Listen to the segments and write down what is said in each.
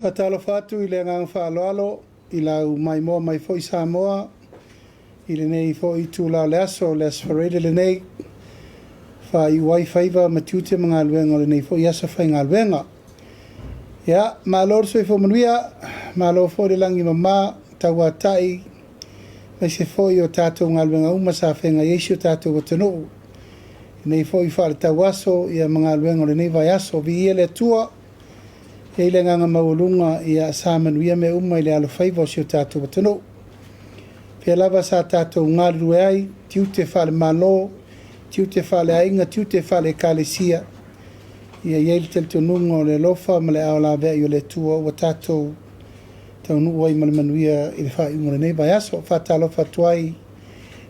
Faatalofa atu i le agaga faaaloalo i lau maimoa mai foi Samoa i lenei foi itula o le aso, le Aso Faraile lenei, faaiu ai faiva ma tiute ma galuega o lenei foi aso faigaluega. Ia, malo le soifua manuia, malo foi le lagi e mama, tauatai, aemaise foi o tatou galuega uma sa feagai ai si o tatou atunuu i lenei foi faaletauaso ma galuega o lenei vaiaso. Viia le Atua, e i ai le agaga maualuga, ia sa manuia mea uma i le alofaiva o si o tatou atunuu. Fea lava sa tatou galulue ai, tiute faale-Malo, tiute faale-aiga, tiute faale-Ekalesia, ia i ai le talitonuga o le alofa ma le aao laveai o le Atua ua tatou taunuu ai ma le manuia i le faaiuga o lenei vaiaso. Faatalofa atu ai i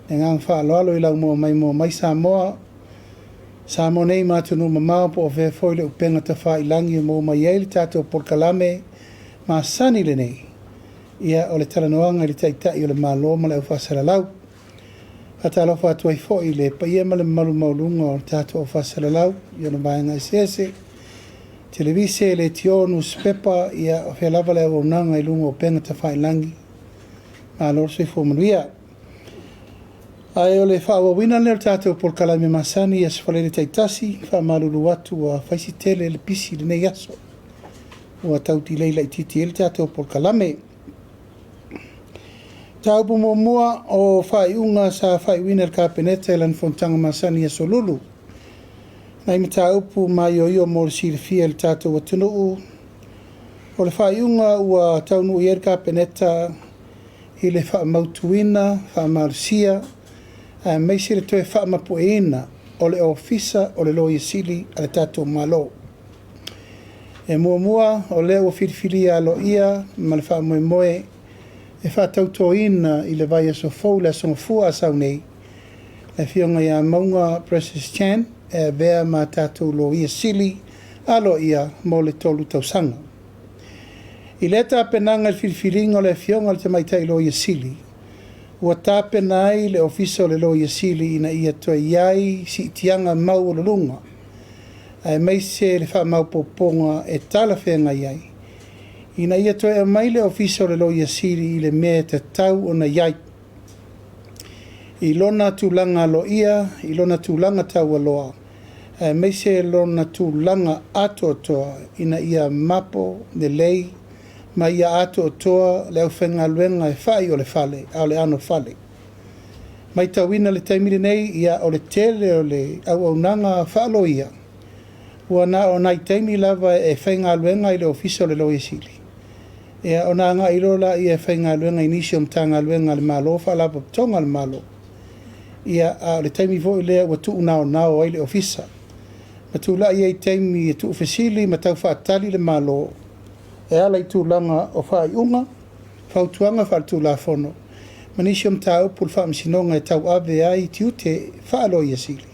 le agaga faaaloalo i lau maimoa mai Samoa, Samoa nei ma atunuu mamao po o fea foi le upega tafailagi e maua mai ai le tatou polokalame masani lenei, ia o le talanoaga i le Taitai o le Malo ma le aufaasalalau. Faatalofa atu ai foi i le paia ma le mamalu maualuga o le tatou aufaasalalau i ona vaega eseese, televise, leitio, nusipepa, ia o fea lava le auaunaga i luga o upega tafailagi, malo le soifua manuia. Ae o le faaauauina lenei o le tatou polokalame masani i Aso Faraile taitasi, faamalulu atu ua fai si tele le pisi i lenei aso, ua tau dilei laitiiti ai le tatou polokalame. Mataupu muamua o faaiuga sa faaiuina e le Kapeneta i lana fonotaga masani i Aso Lulu. Nai mataupu maioio mo le silafia e le tatou atunuu, o le faaiuga ua taunuu i ai le Kapeneta i le faamautuina, faamalosia, aemaise le toe faamapueina o le Ofisa o le Loia Sili a le tatou Malo. E muamua, o lea ua filifilia aloaia ma le faamoemoe e faatautoina i le vaiaso fou le Aso Gafua a sau nei, le Afioga ia Mauga Precious Chan e avea ma tatou Loia Sili aloaia mo le 3 tausaga. I lea tapenaga i le filifiliga o le Afioga i le Tamaitai Loia Sili, ua tapena ai le Ofisa o le Loia Sili ina ia toe i ai siitiaga maualuluga, aemaise le faamaopoopoga e talafeagai ai, ina ia toe aumai le Ofisa o le Loia Sili i le mea e tatau ona i ai, i lona tulaga aloaia, i lona tulaga taualoa, aemaise lona tulaga atoatoa ina ia mapo lelei ma ia atoatoa le aufaigaluega e fai o le fale, a o le anofale. Matauina le taimi lenei, ia o le tele o le auaunaga faaloia, ua na o nai taimi lava e faigaluega i le Ofisa o le Loia Sili, ia ona agai loa lea e faigaluega i nisi o Matagaluega a le Malo, Faalapotopotoga a le Malo, ia a o le taimi foi lea ua tuunaonao ai le Ofisa. Ma tulai ai i taimi e tuufesili ma tau faatali le Malo e ala i tulaga o faaiuga, fautuaga faaletulafono, ma nisi o mataupu le Faamasinoga e tauave ai tiute faaloia sili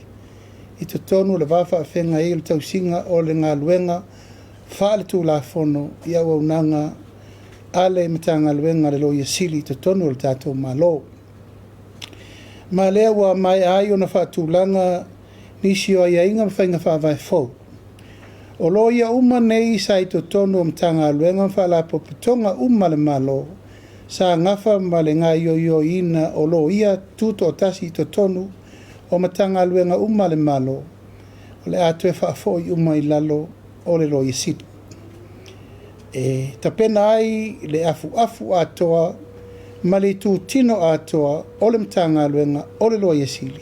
i totonu o le va faafeagai ai o le tausiga o le galuega faaletulafono i auaunaga a le Matagaluega a le Loia Sili i totonu o le tatou Malo. Ma lea ua maea ai ona faatulaga nisi o aiaiga ma faiga faavae fou. O loia uma nei sa i totonu o Matagaluega ma Faalapotopotoga uma a le Malo sa nafa ma le gaoioiina o loia tutoatasi i totonu o Matagaluega uma a le Malo, o le a toe faafoi uma i lalo o le Loia Sili. E tapena ai le afuafu atoa ma le itutino atoa o le Matagaluega o le Loia Sili,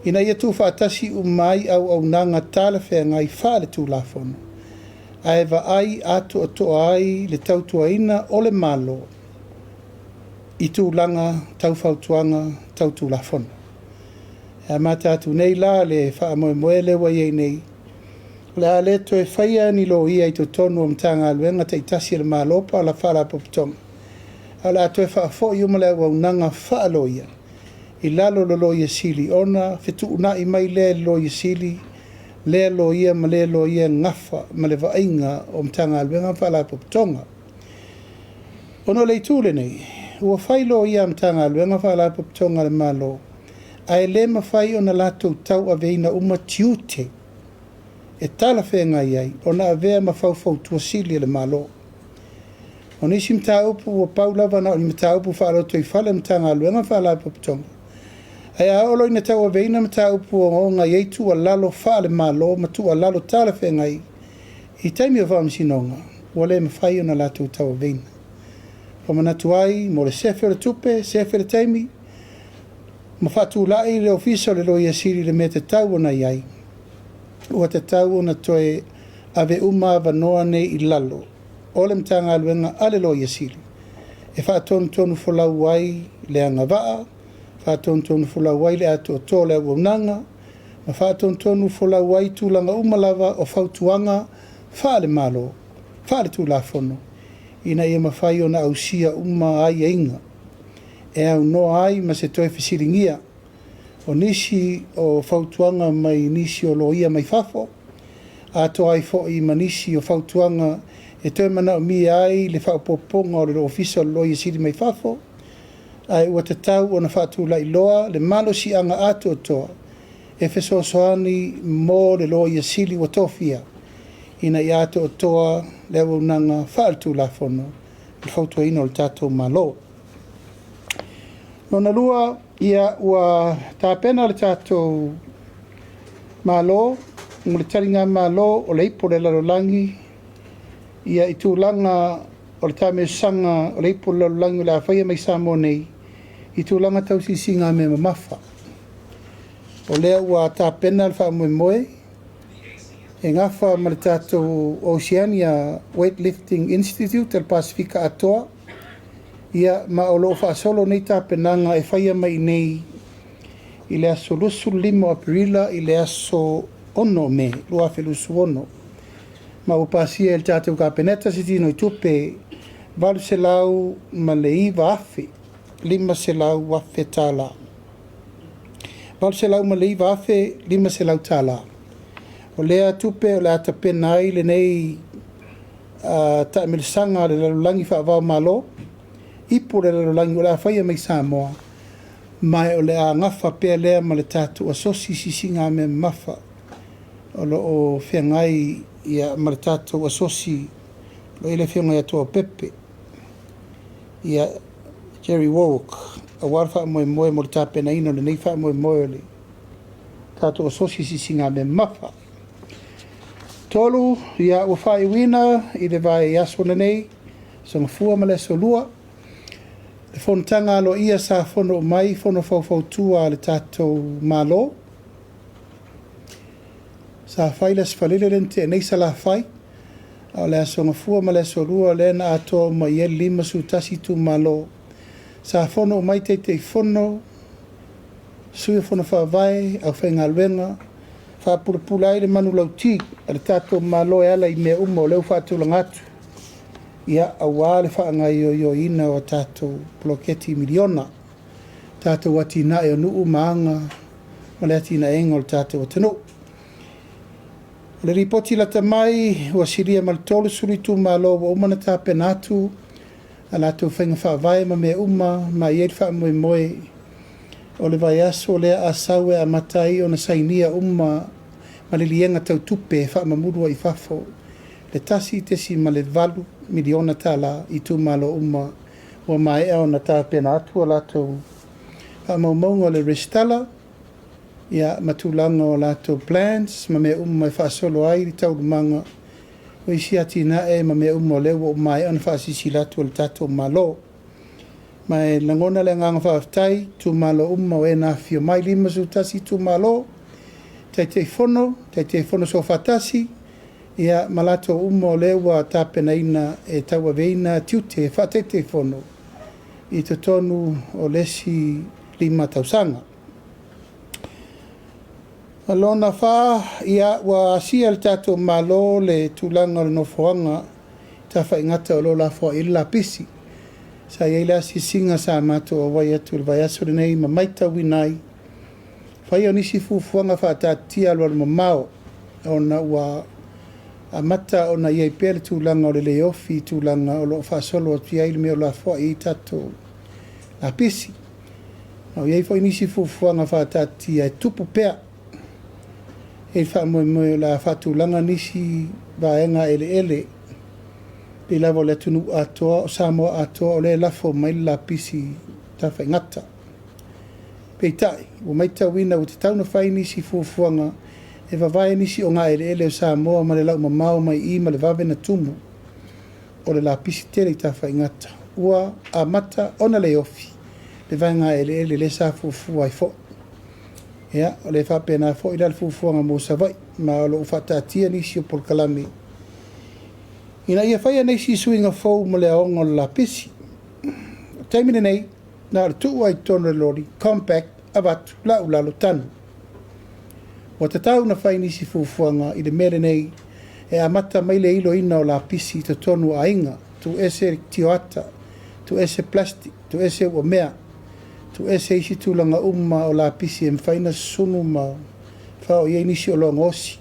ina ia tuufaatasi uma ai auaunaga talafeagai faaletulafono, ae vaai atoatoa ai le tautuaina o le Malo i tulaga tau fautuaga tau tulafono. E amata atu nei la le faamoemoe lea ua i ai nei, o le a le toe faia ni loia i totonu o Matagaluega taitasi a le Malo po o Faalapotopotoga, a o le a toe faafoi uma le auaunaga faaloia i lalo o le Loia Sili ona fetuunai mai lea e le Loia Sili lea loia ma lea loia e gafa ma le vaaiga o Matagaluega ma Faalapotopotoga. Ona o le itu lenei, ua fai loia a Matagaluega ma Faalapotopotoga a le Malo, ae le mafai ona latou tauaveina uma tiute e talafeagai ai ona avea ma faufautua sili a le Malo. O nisi mataupu ua pau lava na o ni mataupu faalotoifale a Matagaluega ma Faalapotopotoga, ae a oo loa ina tauaveina mataupu ogaoga e i ai tuualalo faale-Malo ma tuualalo talafeagai i taimi o faamasinoga, ua le mafai ona latou tauaveina. Ua manatu ai mo le sefe o le tupe, sefe le taimi, ma faatulai le Ofisa o le Loia Sili i le mea e tatau ona i ai, ua tatau ona toe ave uma avanoa nei i lalo o le Matagaluega a le Loia Sili e faatonutonu folau ai le agavaa, faatonutonu folau ai le atoatoa o le auaunaga, ma faatonutonu folau ai tulaga uma lava o fautuaga faale-Malo, faale-Tulafono, ina ia mafai ona ausia uma aiaiga e aunoa ai ma se toe fesiligia o nisi o fautuaga mai nisi o loia mai fafo, atoa ai foi ma nisi o fautuaga e toe manaomia ai le faaopoopoga o le Ofisa o le Loia Sili mai fafo, ae ua tatau ona faatulai loa le malosiaga atoatoa e fesoasoani mo le Loia Sili ua tofia ina ia atoatoa le auaunaga faaletulafono i le fautuaina o le tatou Malo. Lona lua, ia ua tapena le tatou Malo mo le taligamalo o le Ipu o le Lalolagi ia i tulaga o le taamilosaga o le Ipu o le Lalolagi o le a faia mai Samoa nei i tulaga tau siisiigamea mamafa. O lea ua tapena le faamoemoe e gafa ma le tatou Oceania Weightlifting Institute o le Pasefika atoa, ia ma o lo o faasolo nei tapenaga e faia mai i inei i le aso 25 o Aperila i le aso 6 o Me 2026, ma ua pasia e le tatou Kapeneta se tinoitupe $809,500 tala. $809,500. O lea tupe o le a tapena ai lenei taamilosaga a le lalolagi faava-o-Malo, ipu o le lalolagi o le a faia mai Samoa, ma o le a gafa pea lea ma le tatou asosi siisiigamea mamafa o lo o feagai ma le tatou asosi o lo o i ai le Afioga ia Tuaopepe, ia Jerry Warwick, aua le faamoemoe mo le tapenaina o lenei faamoemoe o le tatou asosi siisiigamea mamafa. 3, ia ua faaiuina i le vaiaso lenei, Aso Gafua ma le Aso Lua, le fonotaga aloaia sa fono mai fono faufautua a le tatou Malo. Sa fai le Aso Faraile lea na tea nei i Salafai, a o le Aso Gafua ma le Aso Lua lea na atoa uma i ai le 51 itumalo. Sa fono mai Taitaifono, Sui o Fono Faavae, aufaigaluega, faapulapula ai le manulauti a le tatou Malo e ala i mea uma o lea ua faatulaga atu, ia, aua le faagaoioiina o tatou poloketi miliona, tatou atinae o nuu ma aga ma le atinaega o le tatou atunuu. O le lipoti lata mai ua silia ma le 30 itumalo ua uma ona tapena atu a latou faiga faavae ma mea uma, ma i ai le faamoemoe o le vaiaso lea a sau e amata ai ona sainia uma maliliega tau tupe e faamamulu ai i fafo le $1.8 miliona tala i itumalo uma ua maea ona tapena atu a latou faamaumauga o le resitala, ia, ma tulaga o latou plans ma mea uma e faasolo ai le taualumaga o isi atinae ma mea uma o lea ua maea ona faasilasila atu e le tatou Malo. Ma e lagona le agaga faafetai i itumalo uma o e na afifio mai, 51 itumalo, Taitaifono, Taitaifono Soofaatasi, ia, ma latou uma o lea ua tapenaina e tauaveina tiute faataitaifono i totonu o le isi 5 tausaga. Lona fa, ia, ua asia e le tatou Malo le tulaga o le nofoaga Tafaigata o lo o lafoai ai le lapisi. Sa i ai le asiasiga sa matou auai atu i le vaiaso lenei ma matauina ai faia o nisi fuafuaga faataatitia alualumamao, ona ua amata ona i ai pea le tulaga o le le ofi i tulaga o lo o faasolo atu i ai le mea o lafoai ai tatou lapisi. Ma ua i ai foi nisi fuafuaga faataatitia e tupu pea e le faamoemoe o le a faatulaga nisi vaega eleele. Pei lava o le atunuu atoa, o Samoa atoa o lea e lafo mai le lapisi i Tafaigata. Peitai, ua matauina ua tatau ona fai nisi fuafuaga e vavae nisi ogaeleele o Samoa ma le laumamao mai i i ma le vave ona tumu o le lapisi tele i Tafaigata. Ua amata ona le ofi le vaega eleele lea sa fuafua ai foi. Ia, o le faapena foi la le fuafuaga mo Savaii, ma o lo o faataatia nisi o polokalame ina ia faia nisi suiga fou mo le aoga o le lapisi. O le taimi lenei, na o le tuu ai i totonu o le loli, compact, avatu, lau lalo, tanu. Ua tatau ona fai nisi fuafuaga i le mea lenei e amata mai le iloina o lapisi i totonu o aiga, tuuese le tioata, tuuese plastic, tuuese uamea, tuuese isi tulaga uma o lapisi e mafai ona susunu ma fao i ai nisi oloa gaosi.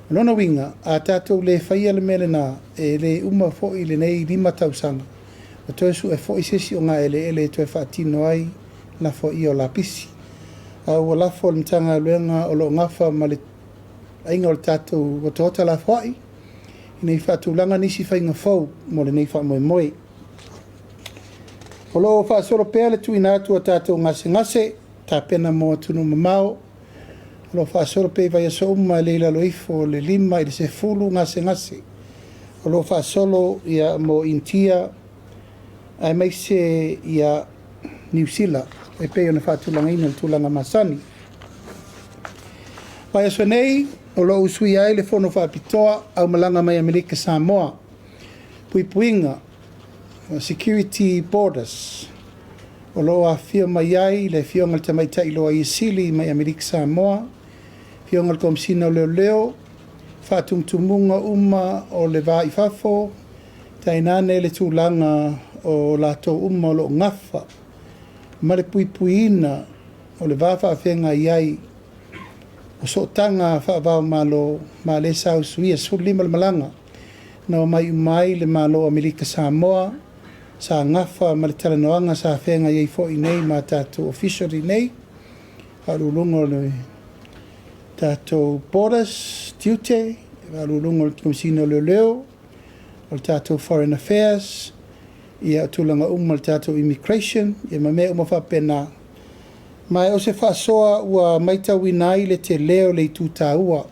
O lona uiga, a tatou le faia le mea lena, e le uma foi lenei 5 tausaga, ua toe sue foi se isi ogaeleele e toe faatino ai lafoaia o lapisi. A ua lafo le Matagaluega o lo o gafa ma le aiga o le tatou otaota lafoai, ina ia faatulaga nisi faiga fou mo lenei faamoemoe. O lo o faasolo pea le tuuina atu o tatou gasegase, tapena mo atunuu mamao. O lo o faasolo pea i vaiaso uma e le i lalo ifo o le 5 i le 10 gasegase. O lo o faasolo ia mo Initia aemaise ia Niu Sila e pei ona faatulagaina le tulaga masani. Vaiaso nei, o lo o usuia ai le fono faapitoa aumalaga mai Amerika Samoa, puipuiga, Security Borders, o lo o afifio mai ai le Afioga i le Tamaitai Loia Sili mai Amerika Samoa, Afioga i le Komesina o Leoleo, faatumutumuga uma o le va i fafo, tainane le tulaga o latou uma o lo o gafa ma le puipuiina o le va faafeagai ai o sootaga faava-o-Malo ma lea sa usuia 15 le malaga na omai uma ai le Malo o Amerika Samoa sa gafa ma le talanoaga sa feagai ai foi nei ma tatou official nei, faauluuluga o le tatou Borders, Tiute, faauluuluga o le Komesina o Leoleo, o le tatou Foreign Affairs, ia tulaga uma o le tatou Immigration, ia ma mea uma faapena. Ma o se faasoa ua matauina ai le tele o le itu taua.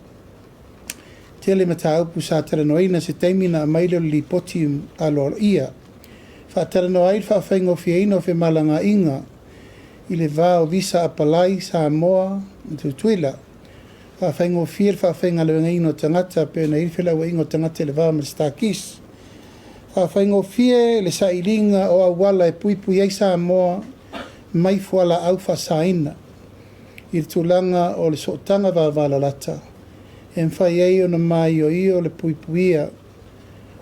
Tele mataupu sa talanoaina se taimi na aumai lea o le lipoti aloaia. Faatalanoa ai le faafaigofieina o femalagaaiga i le va o visa apalai Samoa ma Tutuila. Faafaigofie le faafaigaluegaina o tagata pe ona i ai le felauaiga o tagata i le va ma le Star-Kist. Faafaigofie le sailiga o auala e puipui ai Samoa mai fualaau faasaina i le tulaga o le sootaga vavalalata e mafai ai ona maioio le puipuia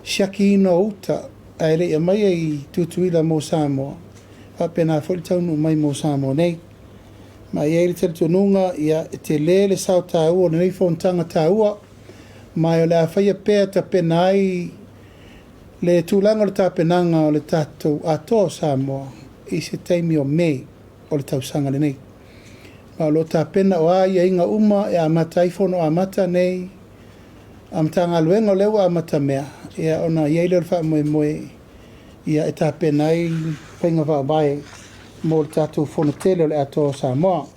siakiina o uta ae le i aumaia i Tutuila mo Samoa, faapena foi le taunuu mai mo Samoa nei. Ma e i ai le talitonuga, ia, e tele le sao taua o lenei fonotaga taua, ma o le a faia pea tapena ai le tulaga o le tapenaga o le tatou atoa o Samoa i se taimi o Mei o le tausaga lenei. Ma o lo o tapena o a aiaiga uma e amata ai fono amata nei a Matagaluega o lea ua amata mea, ia ona i ai lea o le faamoemoe ia e tapena ai faiga faavae mo le tatou fono tele o le atoa o Samoa.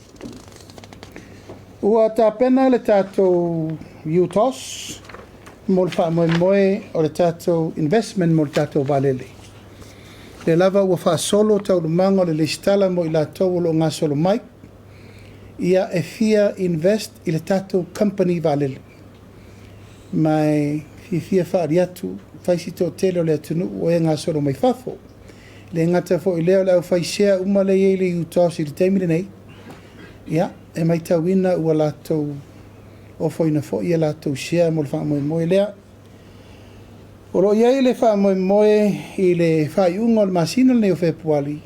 Ua tapena le tatou UTOS mo le faamoemoe o le tatou investment mo le tatou vaalele. Lea lava ua faasolo taualumaga o le lesitala mo i latou o lo o gasolo mai, ia e fia invest i le tatou company vaalele. Ma e fiafia faaali atu, fai si toatele o le atunuu o e gasolo mai fafo. Le gata foi lea o le aufai sea uma lea e i ai le UTOS i le taimi lenei, ia, e matauina ua latou ofoina foi a latou share mo le faamoemoe lea. O lo o i ai le faamoemoe i le faaiuga o le masina lenei o Fepuari,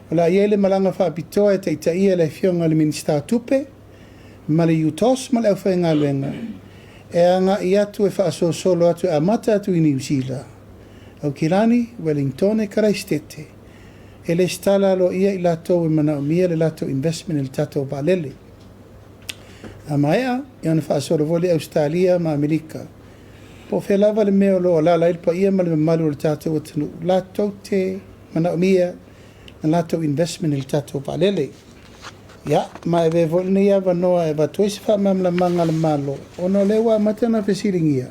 o le a i ai le malaga faapitoa e taitaia le Afioga i le Minisita o Tupe ma le UTOS ma le aufaigaluega e agai atu e faasolosolo atu e amata atu i Niu Sila, Aukilani, Wellingtone, Karaisitete, e lesitala aloaia i latou e manaomia le latou investment i le tatou vaalele. A maea, ia ona faasolo foi lea i Ausetalia ma Amerika. Po o fea lava le mea o lo o alaala ai le paia ma le mamalu o le tatou atunuu, latou te manaomia na latou investment i le tatou vaalele. Ia, ma e avea foi lenei avanoa e avatu ai se faamalamalamaga a le Malo, ona o lea ua amata ona fesiligia,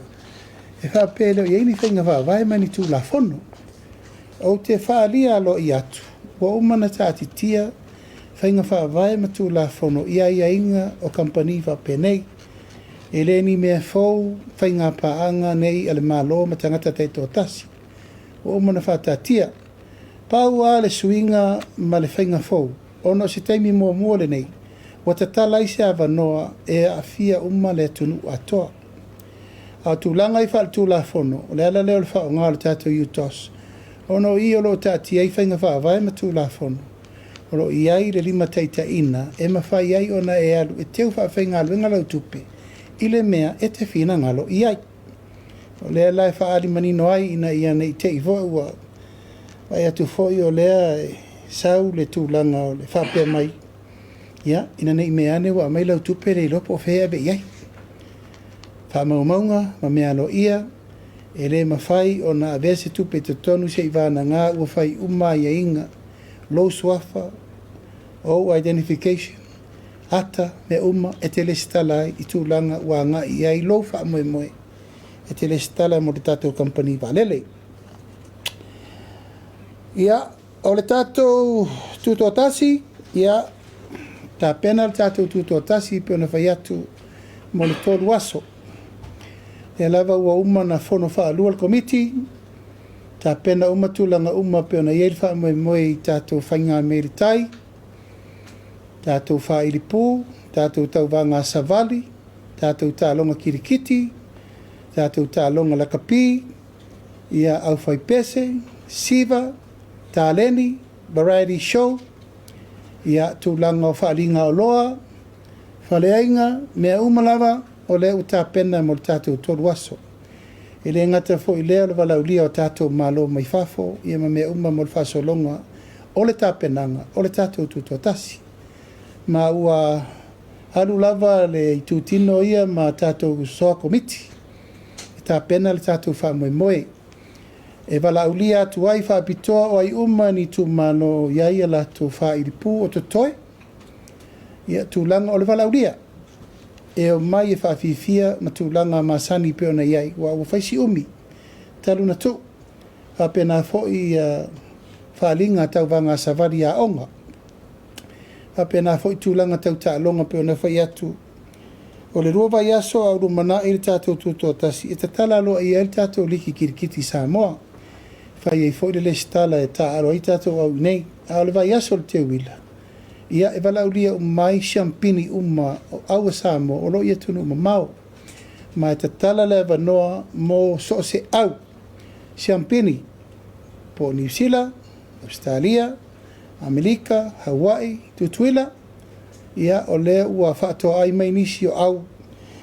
e faapea e le o i ai ni faiga faavae ma ni Tulafono. Ou te faaalia aloaia atu, ua uma ona taatitia faiga faavae ma Tulafono i aiaiga o kamupani faapenei. E le ni mea fou faiga paaga nei a le Malo ma tagata taitoatasi. Ua uma ona faataatia. Pau lava le suiga ma le faiga fou, ona o se taimi muamua lenei ua tatala ai se avanoa e aafia uma le atunuu atoa. A o tulaga i faaletulafono, o le ala lea o le faaaoga o le tatou UTOS, ona o i o lo o taatia ai faiga faavae ma Tulafono, o lo o i ai le limataitaiina e mafai ai ona e alu e teu faafaigaluega lau tupe i le mea e te finagalo i ai. O lea la e faaali manino ai ina ia ne i te i foi ua vaai atu foi o lea e sau le tulaga o le faapea mai, ia, ina ne i mea ane ua aumai lau tupe le iloa po o fea e ave i ai. Faamaumauga ma mea aloaia, e le mafai ona avea se tupe i totonu seivagana ua fai uma aiaiga, lou suafa, ou identification, ata, mea uma e te resitala ai i tulaga ua agai i ai lou faamoemoe e te resitala mo le tatou kamupani vaalele. Ia, o le tatou tutoatasi, ia, tapena le tatou tutoatasi pei ona fai atu mo le 3 aso. Lea lava ua uma ona fono faalua le Komiti, tapena uma tulaga uma pei ona i ai le faamoemoe i tatou faiga meli tai, tatou faailipu, tatou tauvaga savali, tatou taaloga kirikiti, tatou taaloga lakapi, ia aufaipese, siva, taleni, variety show, ia tulaga o faaaliga oloa, faleaiga, mea uma lava o lea ua tapena mo le tatou 3 aso. E le gata foi i lea o le valaaulia o tatou malo mai fafo, ia ma mea uma mo le faasologa o le tapenaga o le tatou tutoatasi. Ma ua alu lava le itutino ia ma tatou soa komiti e tapena le tatou faamoemoe. E valaaulia atu ai faapitoa o ai uma ni itumalo i ai a latou faailipu o totoe, ia tulaga o le valaaulia e omai e faafiafia ma tulaga masani pei ona i ai, ua fai si umi talu na tuu. Faapena foi faaaliga tauvaga savali aoga. Faapena foi tulaga tau taaloga pei ona fai atu. O le 2 vaiaso a o lumanai le tatou tutoatasi e tatala aloaia ai le tatou liki kirikiti i Samoa. Fai ai foi le resitala e taaalo ai tatou au i inei. A o le vaiaso o le Teuila, ia e valaaulia uma ai siampini uma o au a Samoa o lo o i atunuu mamao. Ma e tatala le avanoa mo so o se au siampini po o Niu Sila, Ausetalia, Amerika, Hawaii, Tutuila, ia o lea ua faatoai mai nisi o au. O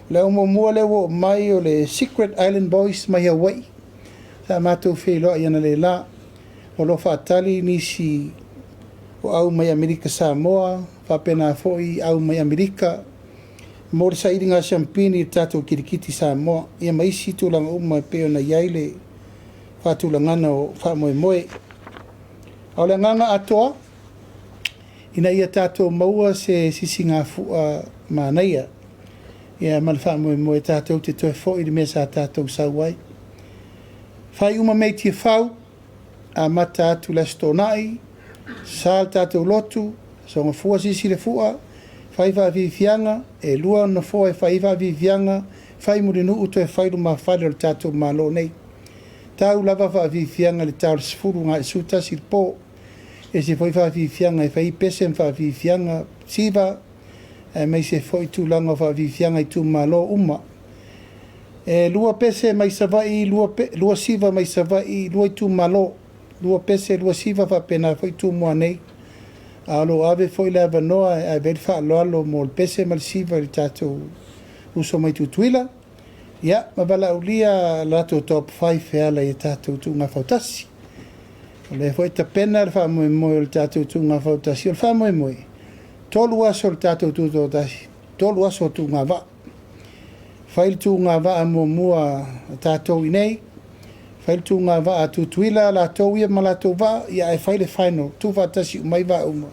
le au muamua lea ua oo mai o le Secret Island Boys mai Hawaii. Sa matou feiloai analeila. O lo o faatali nisi o au mai Amerika Samoa, faapena foi au mai Amerika mo le sailiga siampini i le tatou kirikiti Samoa, ia ma isi tulaga uma e pei ona i ai le faatulagana o faamoemoe. A o le agaga atoa, ina ia tatou maua se sisigafua manaia, ia ma le faamoemoe tatou te toe foi i le mea sa tatou sau ai. Fai uma mea i Tiafau, amata atu le Aso Toonai, sa le tatou lotu, Aso Gafua sisi le fua, fai faafiafiaga, e 2 nofoa e fai ai faafiafiaga, fai mulinuu toe fai lumafale o le tatou Malo nei. Tau lava faafiafiaga i le tau o le 10 agai i le 11 i le po. Ese foi faafiafiaga e fai pese ma faafiafiaga siva, aemaise foi tulaga o faafiafiaga i itumalo uma. E 2 pese mai Savaii, 2 siva mai Savaii, 2 itumalo, 2 pese, 2 siva faapena foi Tumua nei. A o lo o ave foi le avanoa e ave ai le faaaloalo mo le pese ma le siva i le tatou uso mai Tutuila. Ia, ma valaaulia latou top 5 e ala i tatou tuuga fautasi. O lea foi tapena le faamoemoe o le tatou tuuga fautasi. O le faamoemoe, 3 aso o le tatou tutoatasi, 3 aso o tuuga vaa. Fai le tuuga vaa muamua a tatou i inei, fai le tuuga vaa a Tutuila latou ia ma latou vaa, ia ae fai le final, tuufaatasi uma ai vaa uma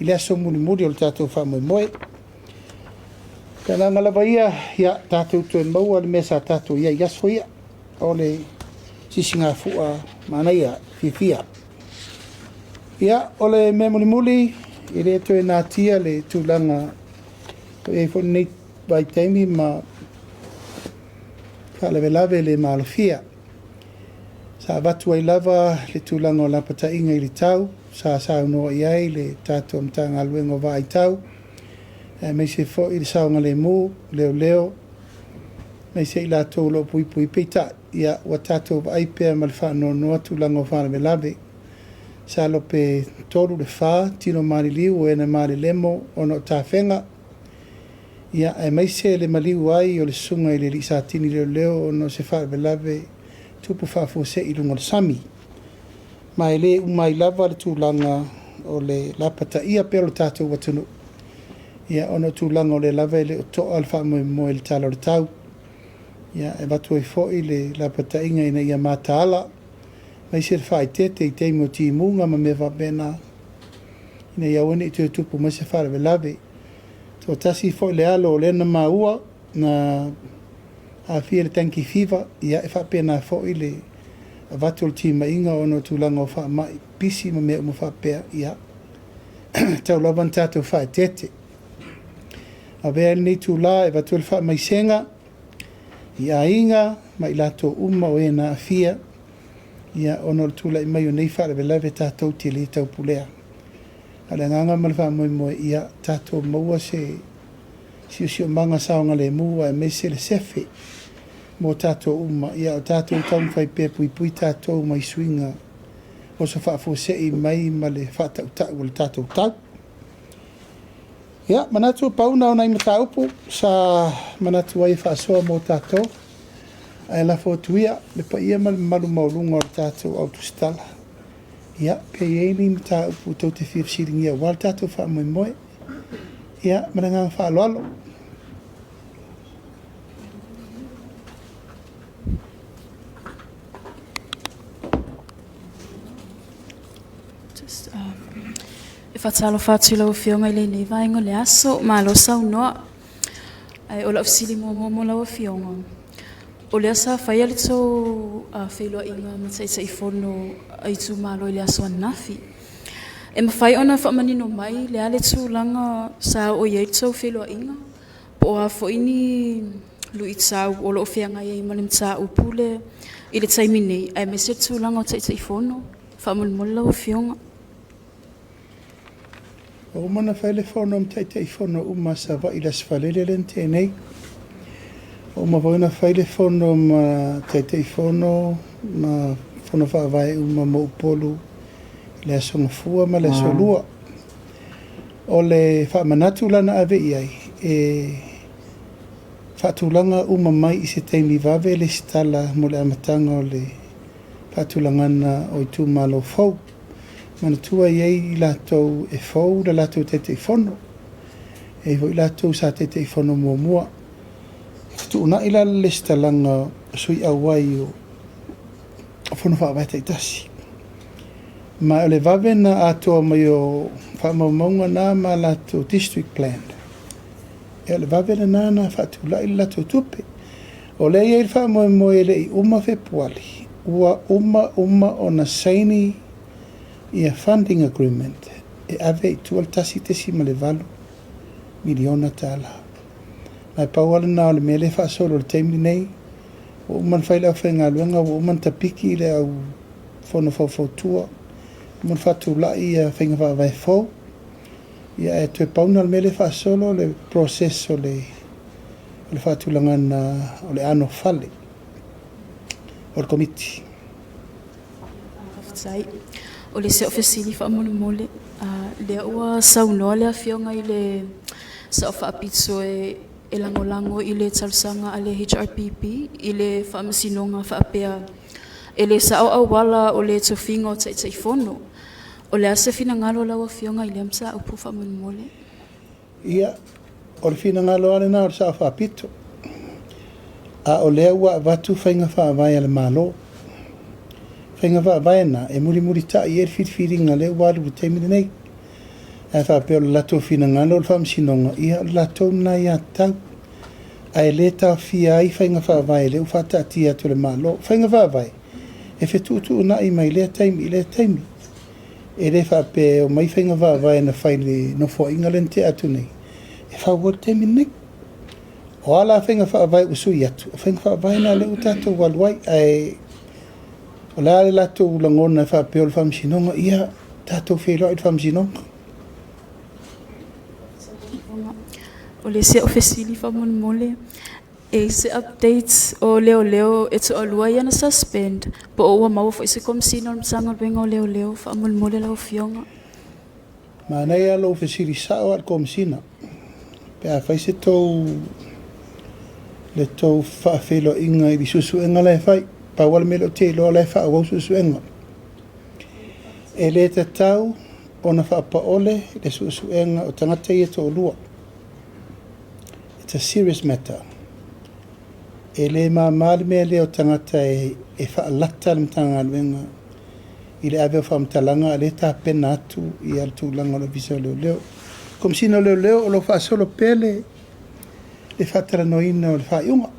i le aso mulimuli o le tatou faamoemoe. O le agaga lava ia, ia tatou toe maua le mea sa tatou i ai i aso ia, o le sisigafua manaia fiafia. Ia, o le mea mulimuli, e le toe natia le tulaga o i ai foi lenei vaitaimi ma faalavelave le maalofia. Sa avatu ai lava le tulaga o lapataiga i le tau, sa saunoa i ai le tatou Matagaluega o Vaai Tau, aemaise foi le saogalemu, leoleo, aemaise i latou o lo o puipui. Peitai, ia, ua tatou vaai pea ma le faanoanoa tulaga o faalavelave. Masalo pe 3 i le 4 tino maliliu o e na malelemo ona o tafega, ia, aemaise le maliu ai o le susuga i le alii Satini leoleo ona o se faalavelave tupu faafuasei i luga o le sami. Ma e le uma ai lava le tulaga o le lapataia pea o le tatou atunuu, ia, ona o tulaga o lea lava e le o toa le faamoemoe i le tala o le tau. Ia, e avatu ai foi le lapataiga ina ia mataala, aemaise le faaeteete i taimi o timuga ma mea faapena, ina ia aua ne i toe tupu mai se faalavelave. Toatasi foi le alo o lea na maua na aafia i le dengue fever, ia e faapena foi le avatu o le timaiga ona o tulaga o faamai pisi ma mea uma faapea, ia tau lava na tatou faaeteete. Avea ai lenei itula e avatu ai le faamaisega i aiga ma i latou uma o e na aafia, ia, ona o le tulai mai o nei faalavelave tatou te le taupulea. A o le agaga ma le faamoemoe, ia tatou maua se siosiomaga saogalemu aemaise le sefe mo tatou uma, ia o tatou taumafai pea e puipui tatou mai suiga oso faafuasei mai ma le faatautau o le tatou tau. Ia, manatu pau na o nai mataupu sa manatu ai e faasoa mo tatou, ae lafo atu ia le paia ma le mamalu maualuga o le tatou au tusitala. Ia, pe i ai ni mataupu tou te fia fesiligia aua le tatou faamoemoe. Ia, ma le agaga faaaloalo. Just, e faatalofa atu i lau Afioga i lenei vaega o le aso, malo saunoa. Ae o lau fesili muamua mo lau Afioga, o lea sa faia le tou feiloaiga ma Taitaifono a itumalo i le aso ananafi. E mafai ona faamanino mai le a le tulaga sa oo i ai le tou feiloaiga, po o a foi ni luitau o lo o feagai ai ma le mataupu lea i le taimi nei, aemaise le tulaga o Taitaifono, faamolemole lau Afioga. Ua uma ona fai le fono ma Taitaifono uma a Savaii i le Aso Faraile lea na tea nei. Ua uma foi ona fai le fono ma Taitaifono ma fono faavae uma mo Upolu i le Aso Gafua ma le Aso Lua. O le faamanatu la na ave i ai, e faatulaga uma mai i se taimi vave le resitala mo le amataga o le faatulagaga o itumalo fou. Manatua e i ai i latou e fou le latou Taitaifono, e i ai foi latou sa Taitaifono muamua. E fetuunai la le resitalaga o sui auai o fono faavae taitasi. Ma o le vave na atoa mai o faamaumauga na ma latou district plan. E o le vave lena na faatulai le latou tupe. O lea e i ai le faamoemoe e le i uma Fepuari, ua uma uma ona saini ia funding agreement e ave i tua le $1.8 miliona. Ma e pau lava lena o le mea lea e faasolo i le taimi lenei, ua uma ona fai le aufaigaluega, ua uma ona tapiki le au fono faufautua, ua uma ona faatulai ia faiga faavae fou, ia ae toe pau lena o le mea lea e faasolo le process o le faatulagaga o le anofale o le Komiti. Faafetai. O le isi au fesili faamolemole, lea ua saunoa le Afioga i le Sao Faapito e lagolago i le talosaga a le HRPP i le faamasinoga faapea e le sao auala o le tofiga o Taitaifono. O le a se finagalo o lau Afioga i lea mataupu faamolemole? Ia, o le finagalo lava lena o le Sao Faapito. A o lea ua avatu faiga faavae a le Malo. Faiga faavae na e mulimulitai i ai le filifiliga lea ua alu i le taimi lenei. Ae faapea o le latou finagalo o le Faamasinoga, ia o le latou lena aiatatau. Ae le taofia ai faiga faavae lea ua faataatia atu e le Malo. Faiga faavae e fetuutuunai mai lea taimi i lea taimi. E le faapea e omai faiga faavae na fai i le Nofoaiga lea na tea atu nei, e fau ai le taimi lenei. O a la faiga faavae ua sui atu, o faiga faavae na lea ua tatou alu ai. Ae o le a le latou lagona e faapea o le Faamasinoga, ia tatou feiloai i le Faamasinoga. O le isi au fesili faamolemole, e i ai se updates o leoleo e toalua ia na suspend, po o ua maua foi se Komesina o le Matagaluega o Leoleo faamolemole lau Afioga? Manaia lou fesili sao lava i le Komesina. Pe a fai se tou le tou faafeiloaiga i le suesuega la e fai. Pau lava le mea lea ou te iloa o la e faaauau suesuega. E le tatau ona faapaole le suesuega o tagata ia e toalua. It's a serious matter. E le mama le mea lea o tagata e faalata le Matagaluega i le ave o faamatalaga a o lea e tapena atu le tulaga o le Ofisa o Leoleo. Komesina o Leoleo o lo o faasolo pea le faatalanoaina o le faaiuga.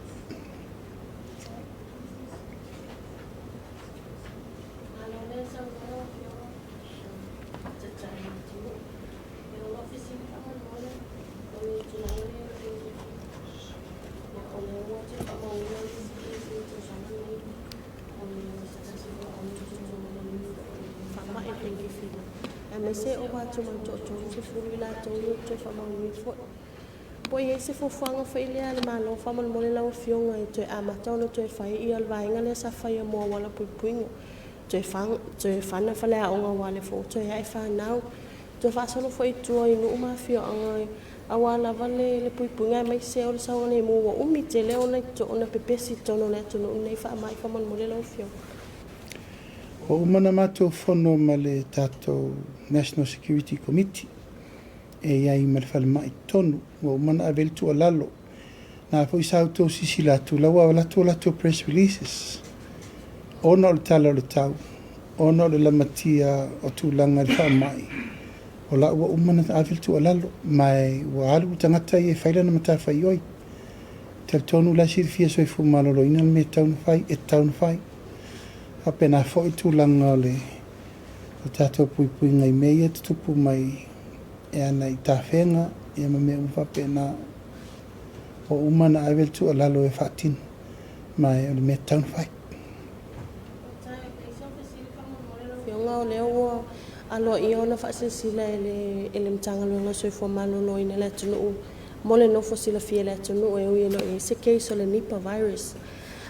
Aemaise ova atu ma le toa-30 i latou ia ua toe faamaonia foi. Po o i ai se fuafuaga foi lea a le Malo faamolemole lau Afioga e toe amata ona toe fai le vaega lea sa faia mo auala puipuiga, toe fana faleaoga aua o lea foi ua toe ae fanau, toe faasolo foi i tua i nuu ma afioaga aua lava le puipuiga aemaise o le saogalemu ua umi tele ona pepesi i totonu o le atunuu lenei faamai faamolemole lau Afioga. Ua uma ona matou fono ma le tatou National Security Committee e i ai ma le falemai tonu, ua uma ona ave ai le tuualalo. Na foi sa outou silasila atu, la ua alu atu a latou press releases, ona o le tala o le tau, ona o le lamatia o tulaga i le faamai, o la ua uma ona ave le tuualalo, ma ua alu le tagata ia e fai lana matafaioi. Talitonu la e silafia e le Soifua Maloloina le mea e tatau ona fai, e tatau ona fai. Faapena foi tulaga o le tatou puipuiga i mea ia e tutupu mai e ana i tafega ma mea uma faapena. Ua uma ona ave le tuualalo e faatino, ma o le mea e tatau ona fai. Afioga o lea ua aloaia ona faasilasila e le Matagaluega o le Soifua Maloloina i le atunuu mo le nofo silafia e le atunuu e ui e le o i ai se case o le Nipah Virus.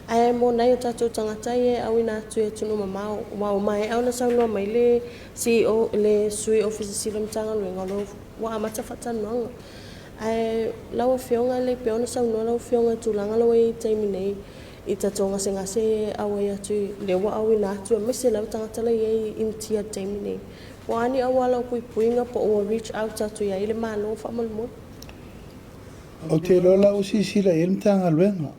Ae mo nai o tatou tagata ia e auina atu i atunuu mamao, aua ua maea ona saunoa mai le CEO, le Sui Ofisa Sili o le Matagaluega, o lea ua amata faatalanoaga. Ae lau Afioga e le pei ona saunoa lau Afioga i tulaga la ua i ai i le taimi nei i tatou gasegase e auai atu lea ua auina atu aemaise lava tagata la e i ai i Initia i le taimi nei. Po o a ni auala o puipuiga po o ua reach out atu i ai le Malo faamolemole? Ou te iloa la ua silasila i ai le Matagaluega.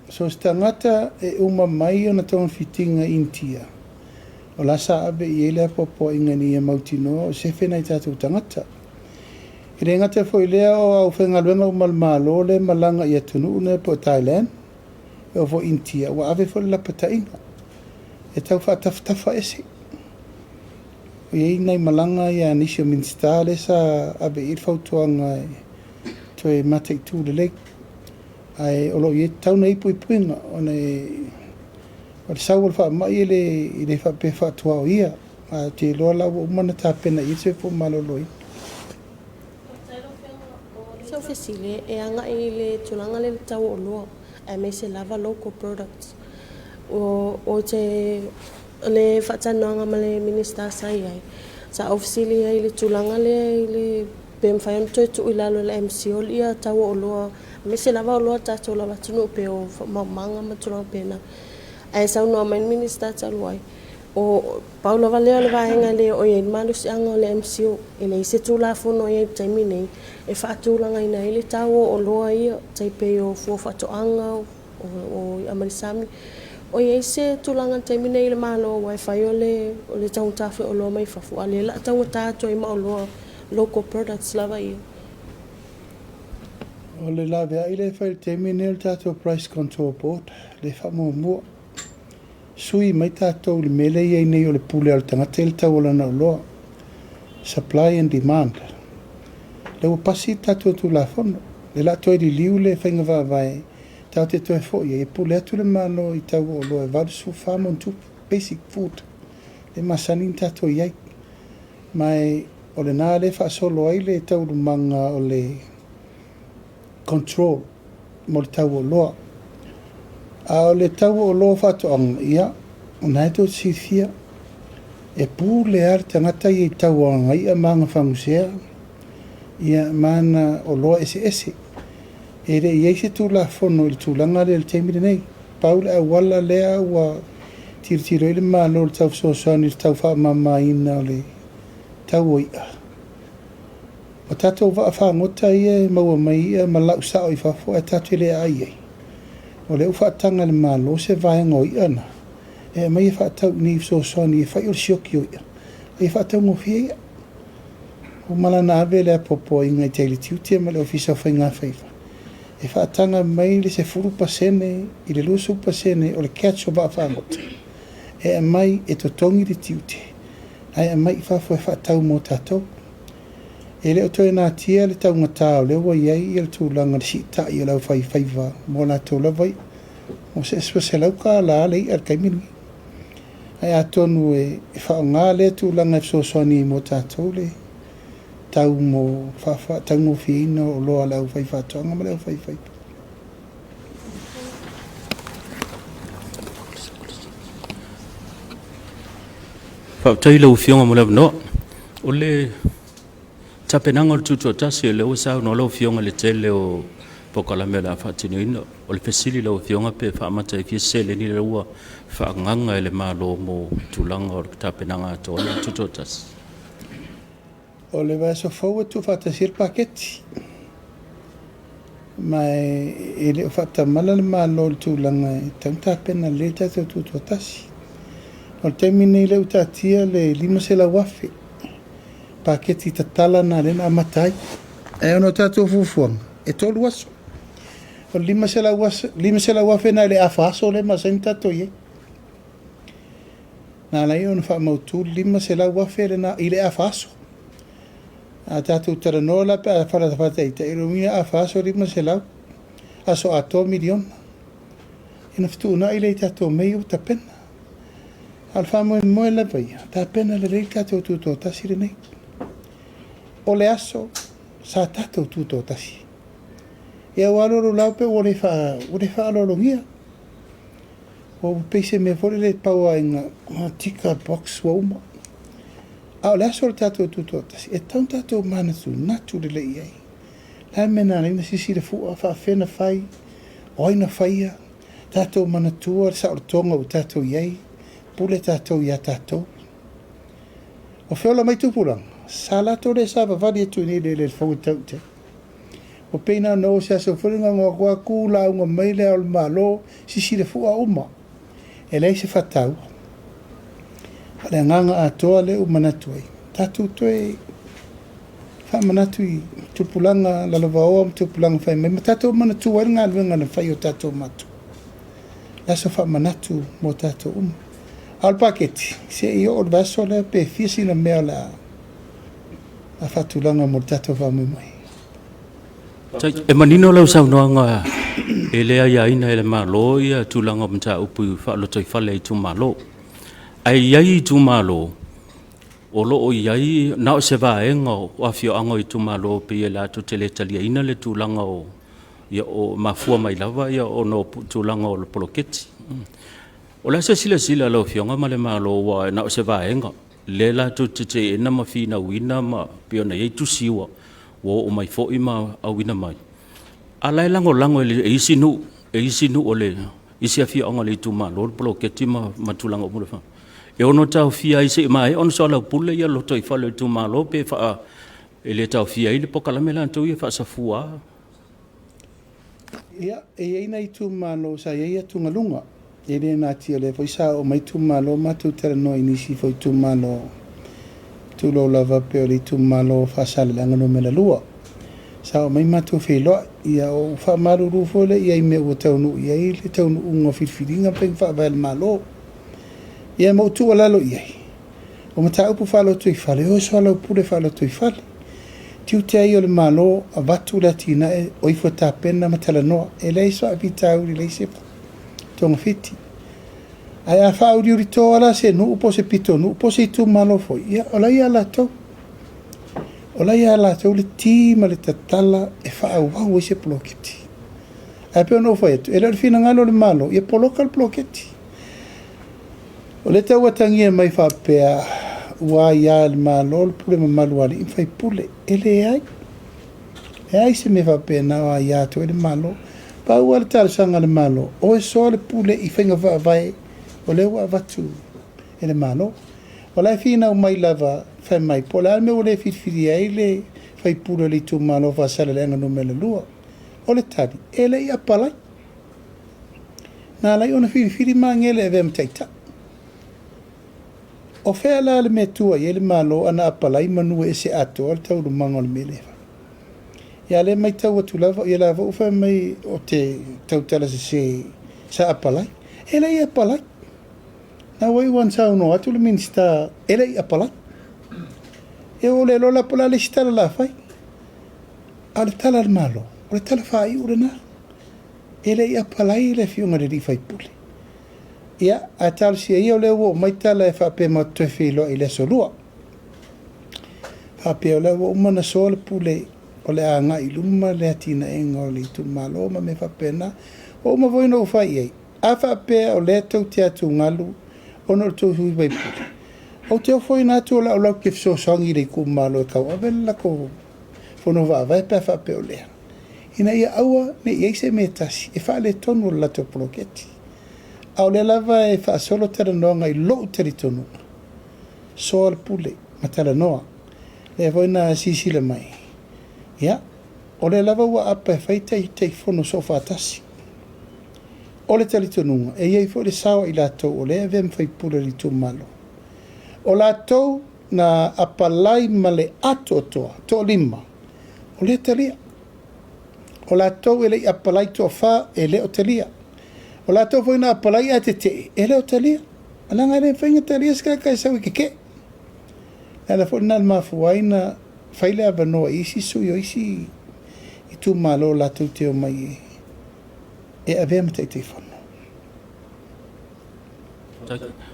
So se tagata e uma mai ona togafitiga i Initia, o la sa ave i ai le apoapoaiga ina ia mautinoa o sefe nai tatou tagata. E le gata foi i lea o aufaigaluega uma a le Malo lea e malaga i atunuu nei po o Thailand, e oo foi i Initia, ua ave foi le lapataiga e tau faatafatafa ese. O i ai nai malaga ia a nisi o Minisita lea sa ave i ai le fautuaga e toe mataitu lelei. Ae o lo o i ai tatau ona i ai puipuiga, ona o le sau o le faamai e le faapea e faatuaoia. Ae ou te iloa la ua uma ona tapena i ai le Soifua Maloloina. Se o fesili e agai i le tulaga lea i le tau o oloa aemaise lava local products. O te le faatalanoaga ma le Minisita sa i ai, sa ou fesili ai i le tulaga lea i le pe mafai ona toe tuu i lalo e le MCIL ia tau o oloa aemaise lava oloa a le tatou lava atunuu pei o faamaumauga ma tulaga faapena. Ae saunoa mai le Minisita talu ai, o pau lava lea o le vaega e le oo i ai le malosiaga o le MCIL, e leai se Tulafono i ai i le taimi nei e faatulagaina ai le tau o oloa ia, tai pei o fua o faatoaga, o i'a mai le sami. O i ai se tulaga i le taimi nei i le Malo aua e fai o le o le taugata foi o oloa mai fafo, a o lea o le a taugata atu ai ma oloa local products lava ia. O le laveai lea e fai i le taimi lenei o le tatou Price Control Board lea e faamuamua. Sui mai tatou i le mea lea e i ai nei o le pule a le tagata i le tau o lana oloa, supply and demand. Lea ua pasi le tatou Tulafono, lea o le a toe liliu le faiga faavae tatou te toe foi ai, e pule atu le Malo i tau o oloa e 84 ma ona tupu, basic food, lea e masani ona tatou i ai. Ma o lena lea e faasolo ai le taualumaga o le control mo le tau o oloa. A o le tau o oloa o faatoaga, ia, o lena e tou te silafia, e pule lava le tagata ia i tau o ana i'a ma ana fagusea, ia ma ana oloa eseese. E le i i ai se Tulafono i le tulaga lea i le taimi lenei. Pau le auala lea ua tilotilo ai le Malo i le tau fesoasoani i le tau faamamaina o le tau o i'a, o tatou vaa fagota ia e maua mai i'a ma lau sao i fafo ae tatou te le aai ai. O lea ua faataga e le Malo se vaega o i'a na e aumai e faatau i inei e fesoasoani e fai o le sioki o i'a, e faataugofie i'a. Ua uma la ona ave le apoapoaiga i tai i le tiute ma le Ofisa o Faiga Faiva e faataga mai le 10% i le 20% o le catch o vaa fagota e aumai e totogi le tiute ae aumai i fafo e faatau mo tatou. E le o toe natia le taugata o lea ua i ai le tulaga o le siitai o le aufaifaiva mo latou lava i'a. Ua se $100 le i'a i le taimi lenei. Ae atonu e faaaoga lea tulaga e fesoasoani mo tatou le tau mo faataugofieina o oloa a le aufaifaatoaga ma le aufaifaiva. Faafetai i lau Afioga mo le avanoa. O le tapenaga o le tutoatasi, o lea ua saunoa lau Afioga i le tele o polokalame o le a faatinoina. O le fesili i lau Afioga, pe faamata ai fia se seleni lea ua faaagaaga e le Malo mo tulaga o le tapenaga atoa o le tutoatasi? O le vaiaso fou e tuufaatasia le paketi. Ma e le o faatamala le Malo i le tulaga e tatau ona tapena lelei le tatou tutoatasi. O le taimi lenei lea ua taatia le 500,000 paketi tatala na lea na amata ai. Ae ona o tatou fuafuaga, e 3 aso. O le 500,000 na i le afa aso lea e masani ona tatou i ai. Na ala ai ona faamautu le 500,000 lena i le afa aso. A tatou talanoa la pe a faataitai, o lona uiga afa aso 500, aso atoa miliona. Ona fetuunai lea i tatou mea ia ua tapena. A o le faamoemoe lava ia, tapena lelei le tatou tutoatasi lenei. O le aso sa tatou tutoatasi. Ia ua alu alu lava pe ua le faaaloalogia. Ua pei se mea foi lele pau lava ina tika box ua uma. A o le aso o le tatou tutoatasi, e tatau ona tatou manatunatu lelei i ai. O le a le mea na ala ai ona sisi le fua, faapefea ona fai, o ai na faia, tatou manatua le saolotoga ua tatou i ai, pule tatou ia tatou. O feola mai tupulaga, sa latou le savavali atu i inei i le eleele fou e tau i tai. Ua pei na ona o se aso foi lea na o atu lauga mai le Ao o le Malo, sisi le fua uma. E leai se faataua. O le agaga atoa lea ua manatu ai, tatou toe faamanatu i tupulaga lalovaoa ma tupulaga fai mai, ma tatou manatua ai le galuega na fai e o tatou matua. Le aso faamanatu mo tatou uma. A o le paketi, se i oo i le vaiaso lea pe fia sina mea o le a faatulaga mo le tatou faamoemoe. E manino lau saunoaga e le aiaina e le Malo ia tulaga o mataupu faalotoifale a itumalo. Ae i ai itumalo o lo o i ai na o se vaega o afioaga o itumalo pei e latou te le taliaina le tulaga o ia o mafua mai lava ia ona o tulaga o le poloketi. O le a se silasila a lau Afioga ma le Malo, ua na o se vaega lea latou te teena ma finauina ma pei ona i ai tusi ua oo mai foi ma auina mai, a la e lagolago e isi nuu, e isi nuu o le isi afioaga o le itumalo le poloketi ma tulaga uma le e ono taofia ai seia maea ona soalaupule ia lotoifale o itumalo, pe e le taofia ai le polokalame latou ia faasafua. Ia, e i ai nai itumalo sa i ai atugaluga, e le natia, o lea foi sa oo mai itumalo matou talanoa i nisi foi itumalo, tulou lava, pei o le itumalo o Faasaleleaga Nu.2. Sa oo mai matou feiloai, ia ou faamalulu foi lea i ai i mea ua taunuu i ai le taunuuga o filifiliga ma faiga faavae a le Malo. Ia ma ou tuualalo i ai, o mataupu faalotoifale, o e soalaupule faalotoifale. Tiute ai o le Malo, avatu le atinae, o ifo e tapena ma talanoa. E leai se faafitauli, e leai se togafiti. Ae a faauliulito lava la se nuu po o se pitonuu po o se itumalo foi, ia o la e ia latou. O la e ia latou le ti ma le tatala e faaauau ai se poloketi. Ae pei ona ou fai atu, e le o le finagalo o le Malo ia poloka le poloketi. O lea e tau atagia mai faapea ua aia e le Malo le pule mamalu a alii ma faipule. E leai. Leai se mea faapena o aia atu ai le Malo. Pau lava le talosaga a le Malo, o e soa le pule i faiga faavae o lea ua avatu e le Malo. O la e finau mai lava fai mai, po o le a le mea ua le filifilia ai le faipule o le itumalo o Faasaleleaga Nu.2. O le tali, e le i apalai. Na ala ai ona filifili Magele e avea ma taitai. O fea la le mea tua i ai le Malo ana apalai manu e ese atoa le taualumaga o le mea lea e fai. Ia a o lea e matau atu lava, ia la foi ua fai mai ou te tautala sese sa apalai. E le i apalai. Na ua iu lava ina saunoa atu le Minisita e le i apalai. Ia ua ou le iloa la po o le a le isi tala o le a fai. A o le tala a le Malo, o le tala faaiu lena. E le i apalai le afioga i le sui usufono. Ia, ae talosia ia o lea ua oo mai tala e faapea matou te toe feiloai i le aso Lua. Faapea o lea ua uma ona soa le pule o le a agai i luma le atinaeina o le itumalo ma mea faapena. Ua uma foi ona ou fai i ai, a faapea o lea tou te atugalu ona o le tou sui usufono, ou te ofoina atu o lau latou te fesoasoani i le itumalo e tauave le latou fono faavae pe a faapea o lea, ina ia aua ne i i ai se mea e tasi e faaletonu o le latou poloketi. A o lea lava e faasolo talanoaga i lou talitonuga, soa le pule ma talanoa. Lea foi na silasila mai, ia, o lea lava ua apa e fai Taitaifono Soofaatasi. O le talitonuga, e i ai foi le sao a i latou o lea e avea ma faipule o le itumalo. O latou na apalai ma le atoatoa, toalima, o lea e talia. O latou e le i apalai toafa, e le o talia. O latou foi na apalai ae tetee, e le o talia. Leaga e le mafai ona talia se tagata e sau e tetee. O le ala foi lena na mafua ai ona fai le avanoa i isi sui o isi itumalo latou te omai e avea ma Taitaifono.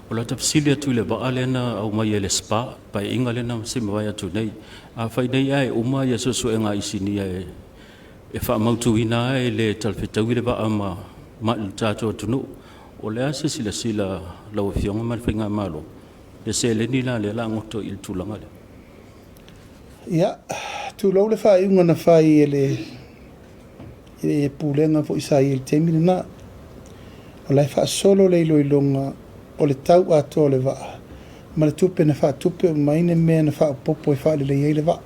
O lata fesili atu i le vaa lea na aumai e le SPA, paeaiga lea na se i mavae atu nei. Afai nei ae uma ia suesuega a isinia e faamautuina lava e le talafetaui le vaa ma le tatou atunuu, o le a se silasila a lau Afioga ma le faigamalo i le seleni la lea o le a goto i le tulaga lea? Ia, tulou le faaiuga na fai e le Pulega foi sa i ai i le taimi lena. O la e faasolo le iloiloga o le tau atoa o le vaa ma le tupe na faatupe uma ai le mea na faaopoopo e faalelei ai le vaa.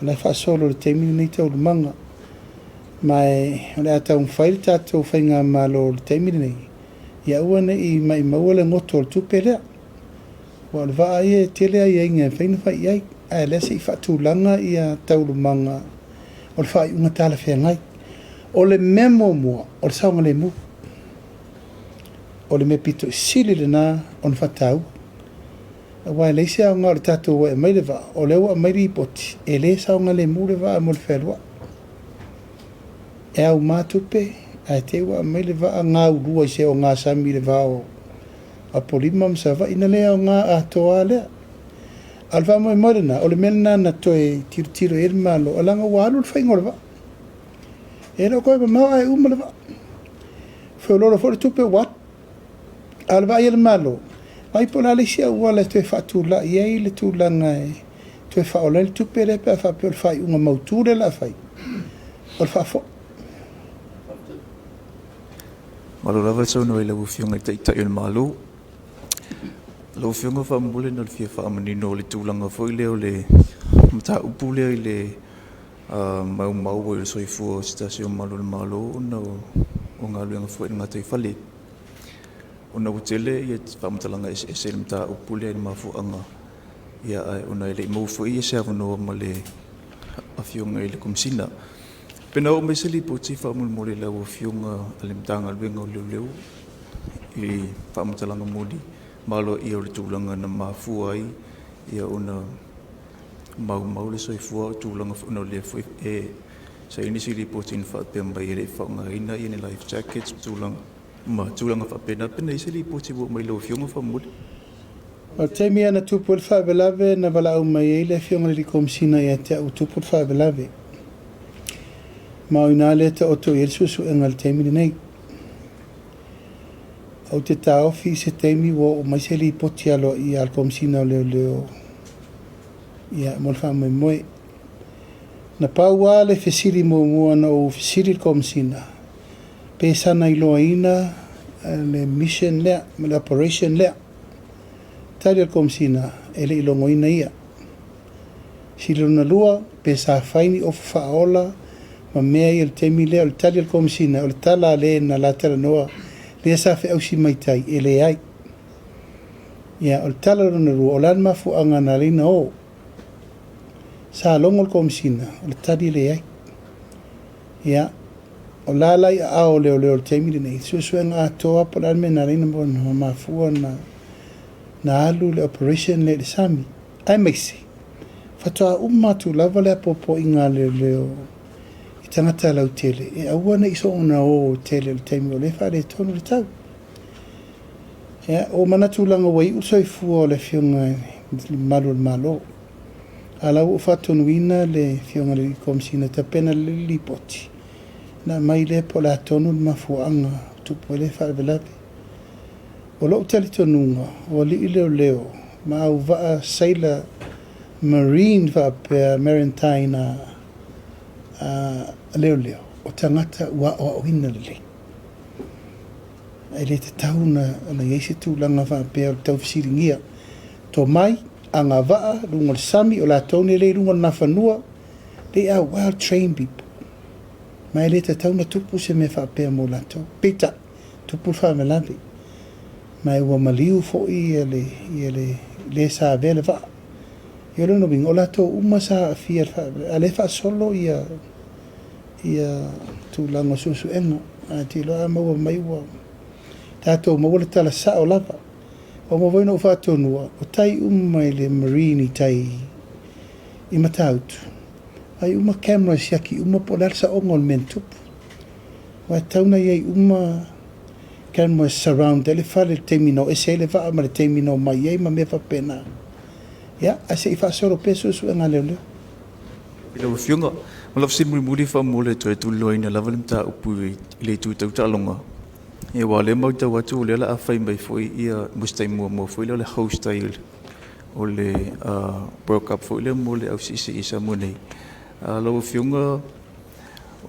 O la e faasolo i le taimi lenei taualumaga. Ma o le a taumafai le tatou faigamalo i le taimi lenei, ia aua ne i maimaua le goto o le tupe lea. Aua o le vaa ia e tele aiaiga e mafai ona fai i ai, ae o lea se i faatulaga taualumaga o le faaiuga talafeagai. O le mea muamua, o le saogalemu. O le mea pito i sili lena ona faataua. Aua e leai se aoga o le tatou o e aumai le vaa, o lea ua aumai lipoti, e le saogalemu le vaa mo le fealuai. E auma tupe, ae te i ua aumai le vaa gaulua i se ogasami i le va o Apolima ma Savaii, na le aoga atoa lava lea. A o le faamoemoe lena, o le mea lena na toe tilotilo i ai le Malo, leaga ua alu le faiga o le vaa. E le o toe mamao ae uma le vaa. Feoloolo foi le tupe ua alu. A o le vaai a le Malo, vaai po o le a le isi auala e toe faatulai ai le tulaga e toe faaola ai le tupe lea pe a faapea o le faaiuga mautu lea o le a fai, o le faafoi. Malo lava le saunoa i lau Afioga i le Taitai o le Malo. Lau Afioga faamolemole na o le fia faamanino o le tulaga foi lea o le mataupu lea i le Maumau ai le soifua o se tasi o malu o le Malo ona o galuega foi i le gataifale. Ona ua tele ia faamatalaga eseese i le mataupu lea i le mafuaaga, ia ae ona e le i maua foi se avanoa ma le Afioga i le Komesina. Pe na oo mai se lipoti faamolemole i lau Afioga a le Matagaluega o Leoleo i faamatalaga moni ma aloaia o le tulaga na mafua ai ia ona maumau le soifua o tulaga foi ona o lea foi e sa i ai nisi lipoti na faapea mai e le i faaaogaina ni life jackets ma tulaga faapena. Pe na i ai se lipoti ua oo mai i lau Afioga faamolemole? O le taimi lava na tupu ai le faalavelave na valaau mai ai le Afioga i le Komesina ia te au ua tupu le faalavelave. Ma o i ina lea e taoto i ai le suesuega i le taimi lenei. Ou te taofi i se taimi ua oo mai se lipoti aloaia a le Komesina o Leoleo ia mo le faamoemoe. Na pau lava le fesili muamua na ou fesili i le Komesina, pe sana iloaina le mission lea ma le operation lea. Tali a le Komesina, e le i logoina ia. Fesili lona lua, pe sa fai ni ofu faaola ma mea ia i le taimi lea. O le tali a le Komesina, o le tala a le na la talanoa lea sa feausi mai tai, e leai. Ia, o le tala lona lua, o le a le mafuaaga na ala ai ona o? Sa logo le Komesina, o le tali e leai. Ia, o la la i aao o leoleo i le taimi lenei, suesuega atoa po o le a le mea na ala ai ona mafua na alu le operation lea i le sami. Aemaise, faatoa uma atu lava le apoapoaiga a leoleo i tagata lautele e aua ne i soona o tele i le taimi o lea e faaletonu le tau. Ia, ua manatu leaga ua iu le soifua o le Afioga i le Malu o le Malo, a o la ua ou faatonuina le Afioga i le Komesina e tapena lelei le lipoti ona aumai lea po o le a tonu le mafuaaga ua tupu ai lea faalavelave. O lou talitonuga, o alii leoleo ma auvaa sailor marine faapea maritime a leoleo, o tagata ua aoaoina lelei. E le tatau ona i ai se tulaga faapea o le taufesiligia tomai, agavaa, luga o le sami, o latou nei lea i luga o le Nafanua, they are well trained people. Ma e le tatau ona tupu se mea faapea mo latou. Peitai, tupu le faalavelave, ma e ua maliu foi le, le, le sa avea le vaa. Ia o lona uiga, o latou uma sa aafia i le faalavelave, a o lea e faasolo ia ia tulaga o suesuega. Ae te iloa a maua mai ua tatou maua le tala sao lava. Ua maua foi na ou faatonuina, o tai uma i le marine i tai i Matautu, ai uma camera siaki uma po o le a le saoga o le mea na tupu. Aua e tatau ona i ai uma cameras surround ai le fale i le taimi na o ese ai le vaa ma le taimi na omai ai ma mea faapena. Ia, ae se i faasolo pea suesuega a leoleo. I lau Afioga, o lau fesili mulimuli faamolemole e toe tuliloaina lava le mataupu i le itu tau taaloga. Ia aua o lea e matau atu o lea o le a fai mai foi ia mo se taimi muamua foi lea o le host ai o le World Cup foi lea mo le ausiisii i Samoa nei. Lau Afioga,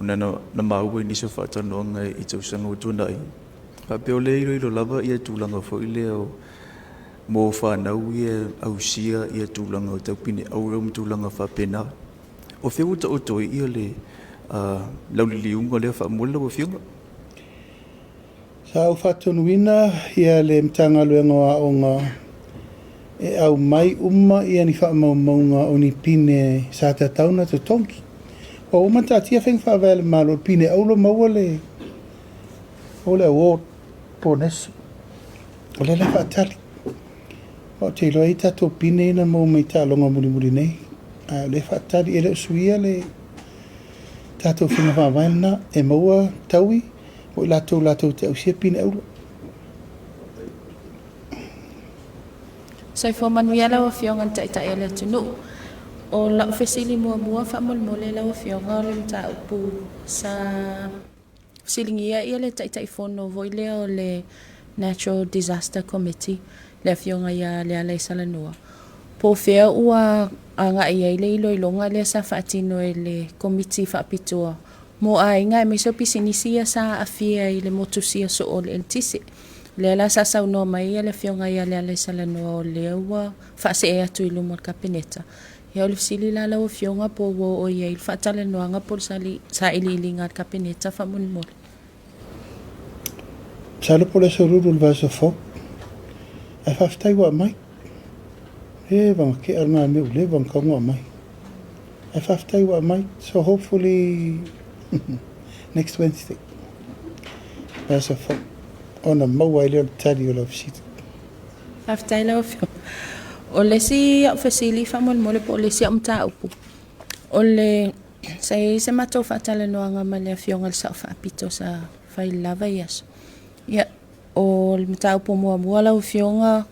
ona na maua i nisi o faatalanoaga i tausaga ua tuanai, faapea o lea e iloilo lava ia tulaga foi lea o mo fanau ia ausia ia tulaga o tau pine auro ma tulaga faapena. O fea ua taoto ai ia le lauliliuga lea faamolemole lau Afioga? Sa ou faatonuina ia le Matagaluega o Aoga e aumai uma ia ni faamaumauga o ni pine sa tatau ona totogi. Ua uma ona taatia faiga faavae a le Malo, pine auro maua le award ponesi. O lea la e faatali. Ma ou te iloa e i ai tatou pine ia na maua mai taaloga mulimuli nei. Ae o lea e faatali, e le o suia le tatou faiga faavae lena. E maua taui mo i latou latou te ausia pine auro. Soifua manuia lau Afioga i le Taitai o le atunuu. O lau fesili muamua faamolemole lau Afioga o le mataupu sa fesiligia ia le Taitaifono foi lea o le Natural Disaster Committee, le Afioga ia Lealaisalanoa, po o fea ua agai ai le iloiloga lea sa faatino e le Komiti Faapitoa mo aiga aemaise o pisinisi ia sa aafia i le motusia soo o le eletise. O lea la sa saunoa mai le Afioga ia Lealaisalanoa o lea ua faasee atu i luma o le Kapeneta. Ia, o le fesili la lau Afioga po ua oo i ai le faatalanoaga po o le sailiiliga a le Kapeneta faamolemole. Masalo po o le aso lulu o le vaiaso fou. Ae faafetai ua aumai. Leva ona tea lena mea ua leva ona tatau ona aumai. Ae faafetai ua aumai. So hopefully next Wednesday, vaiaso fou, ona maua ai lea o le tali o lau fesili. Faafetai lau Afioga. O le isi au fesili faamolemole po o le isi au mataupu, o le sa i ai se matou faatalanoaga ma le Afioga i le Sao Faapito sa fai i le la vaiaso. Ia, o le mataupu muamua lau Afioga,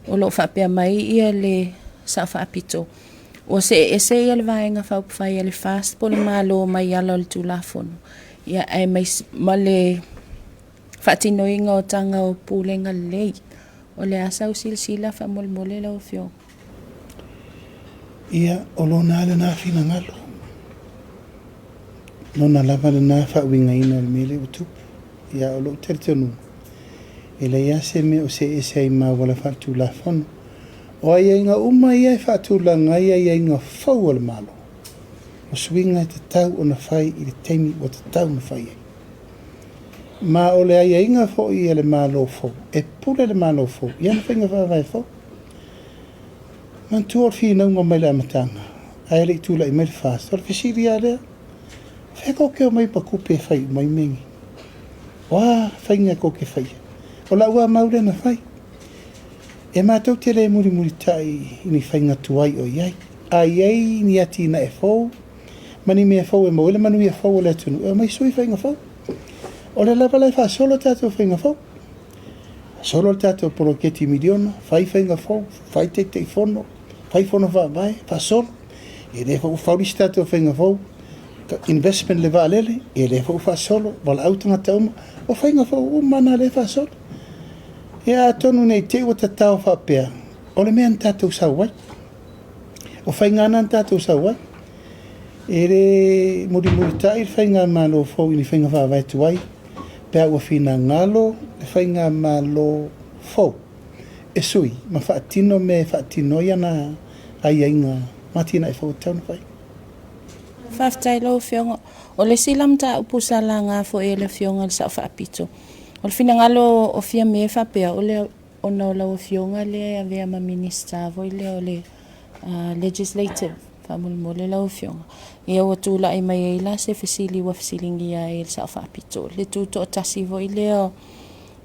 o lo o faapea mai ia le Sao Faapito, ua see ese ia le Vaega Faaupufai a le FAST po o le Malo mai ala o le Tulafono, ia ae ma le faatinoina o taga o pulega lelei. O le a sau silasila faamolemole lau Afioga? Ia, o lona lava lena finagalo. Lona lava lena faauigaina o le mea lea ua tupu. Ia, o lou talitonuga, e leai lava se mea o see ese ai ma auala faaletulafono. O aiaiga uma ia e faatulaga ai aiaiga fou a le Malo, o suiga e tatau ona fai i le taimi ua tatau ona fai ai. Ma o le aiaiga foi a le Malo fou, e pule le Malo fou i ana faiga faavae fou. Manatua o le finauga mai le amataga, ae le i tulai mai le FAST, o le fesili lava lea, o fea tou te omai ma tupe e fai uma ai mea nei? O a faiga tou te faia? O lau lava mau lea na fai. E matou te le mulimulitai i ni faiga tuai o i ai. A i ai ni atinae fou ma ni mea fou e maua ai le manuia fou o le atunuu, e omai sui faiga fou. O lea lava la e faasolo a tatou faiga fou. Faasolo le tatou poloketi miliona, fai faiga fou, fai Taitaifono, fai fono faavae, faasolo. Ia lea foi ua fau le isi tatou faiga fou, investment i le vaalele, ia lea foi ua faasolo, valaau tagata uma. O faiga fou uma na lea e faasolo. Ia atonu ne i te i ua tatao faapea, o le mea na tatou sau ai. O faiga na na tatou sau ai. E le mulimulitai le faigamalo fou i ni faiga faavae tuai pe a ua finagalo le faigamalo fou e sui ma faatino mea e faatino ai ana aiaiga ma atinae fou e tatau ona fai. Faafetai lau Afioga. O le isi la mataupu sa laga foi e le Afioga i le Sao Faapito, o le finagalo o Fiame faapea, o le ona o lau Afioga lea e avea ma Minisita foi lea o le Legislative faamolemole lau Afioga. Ia ua tulai mai ai la se fesili ua fesiligia ai e le Sao Faapito, le tutoatasi foi lea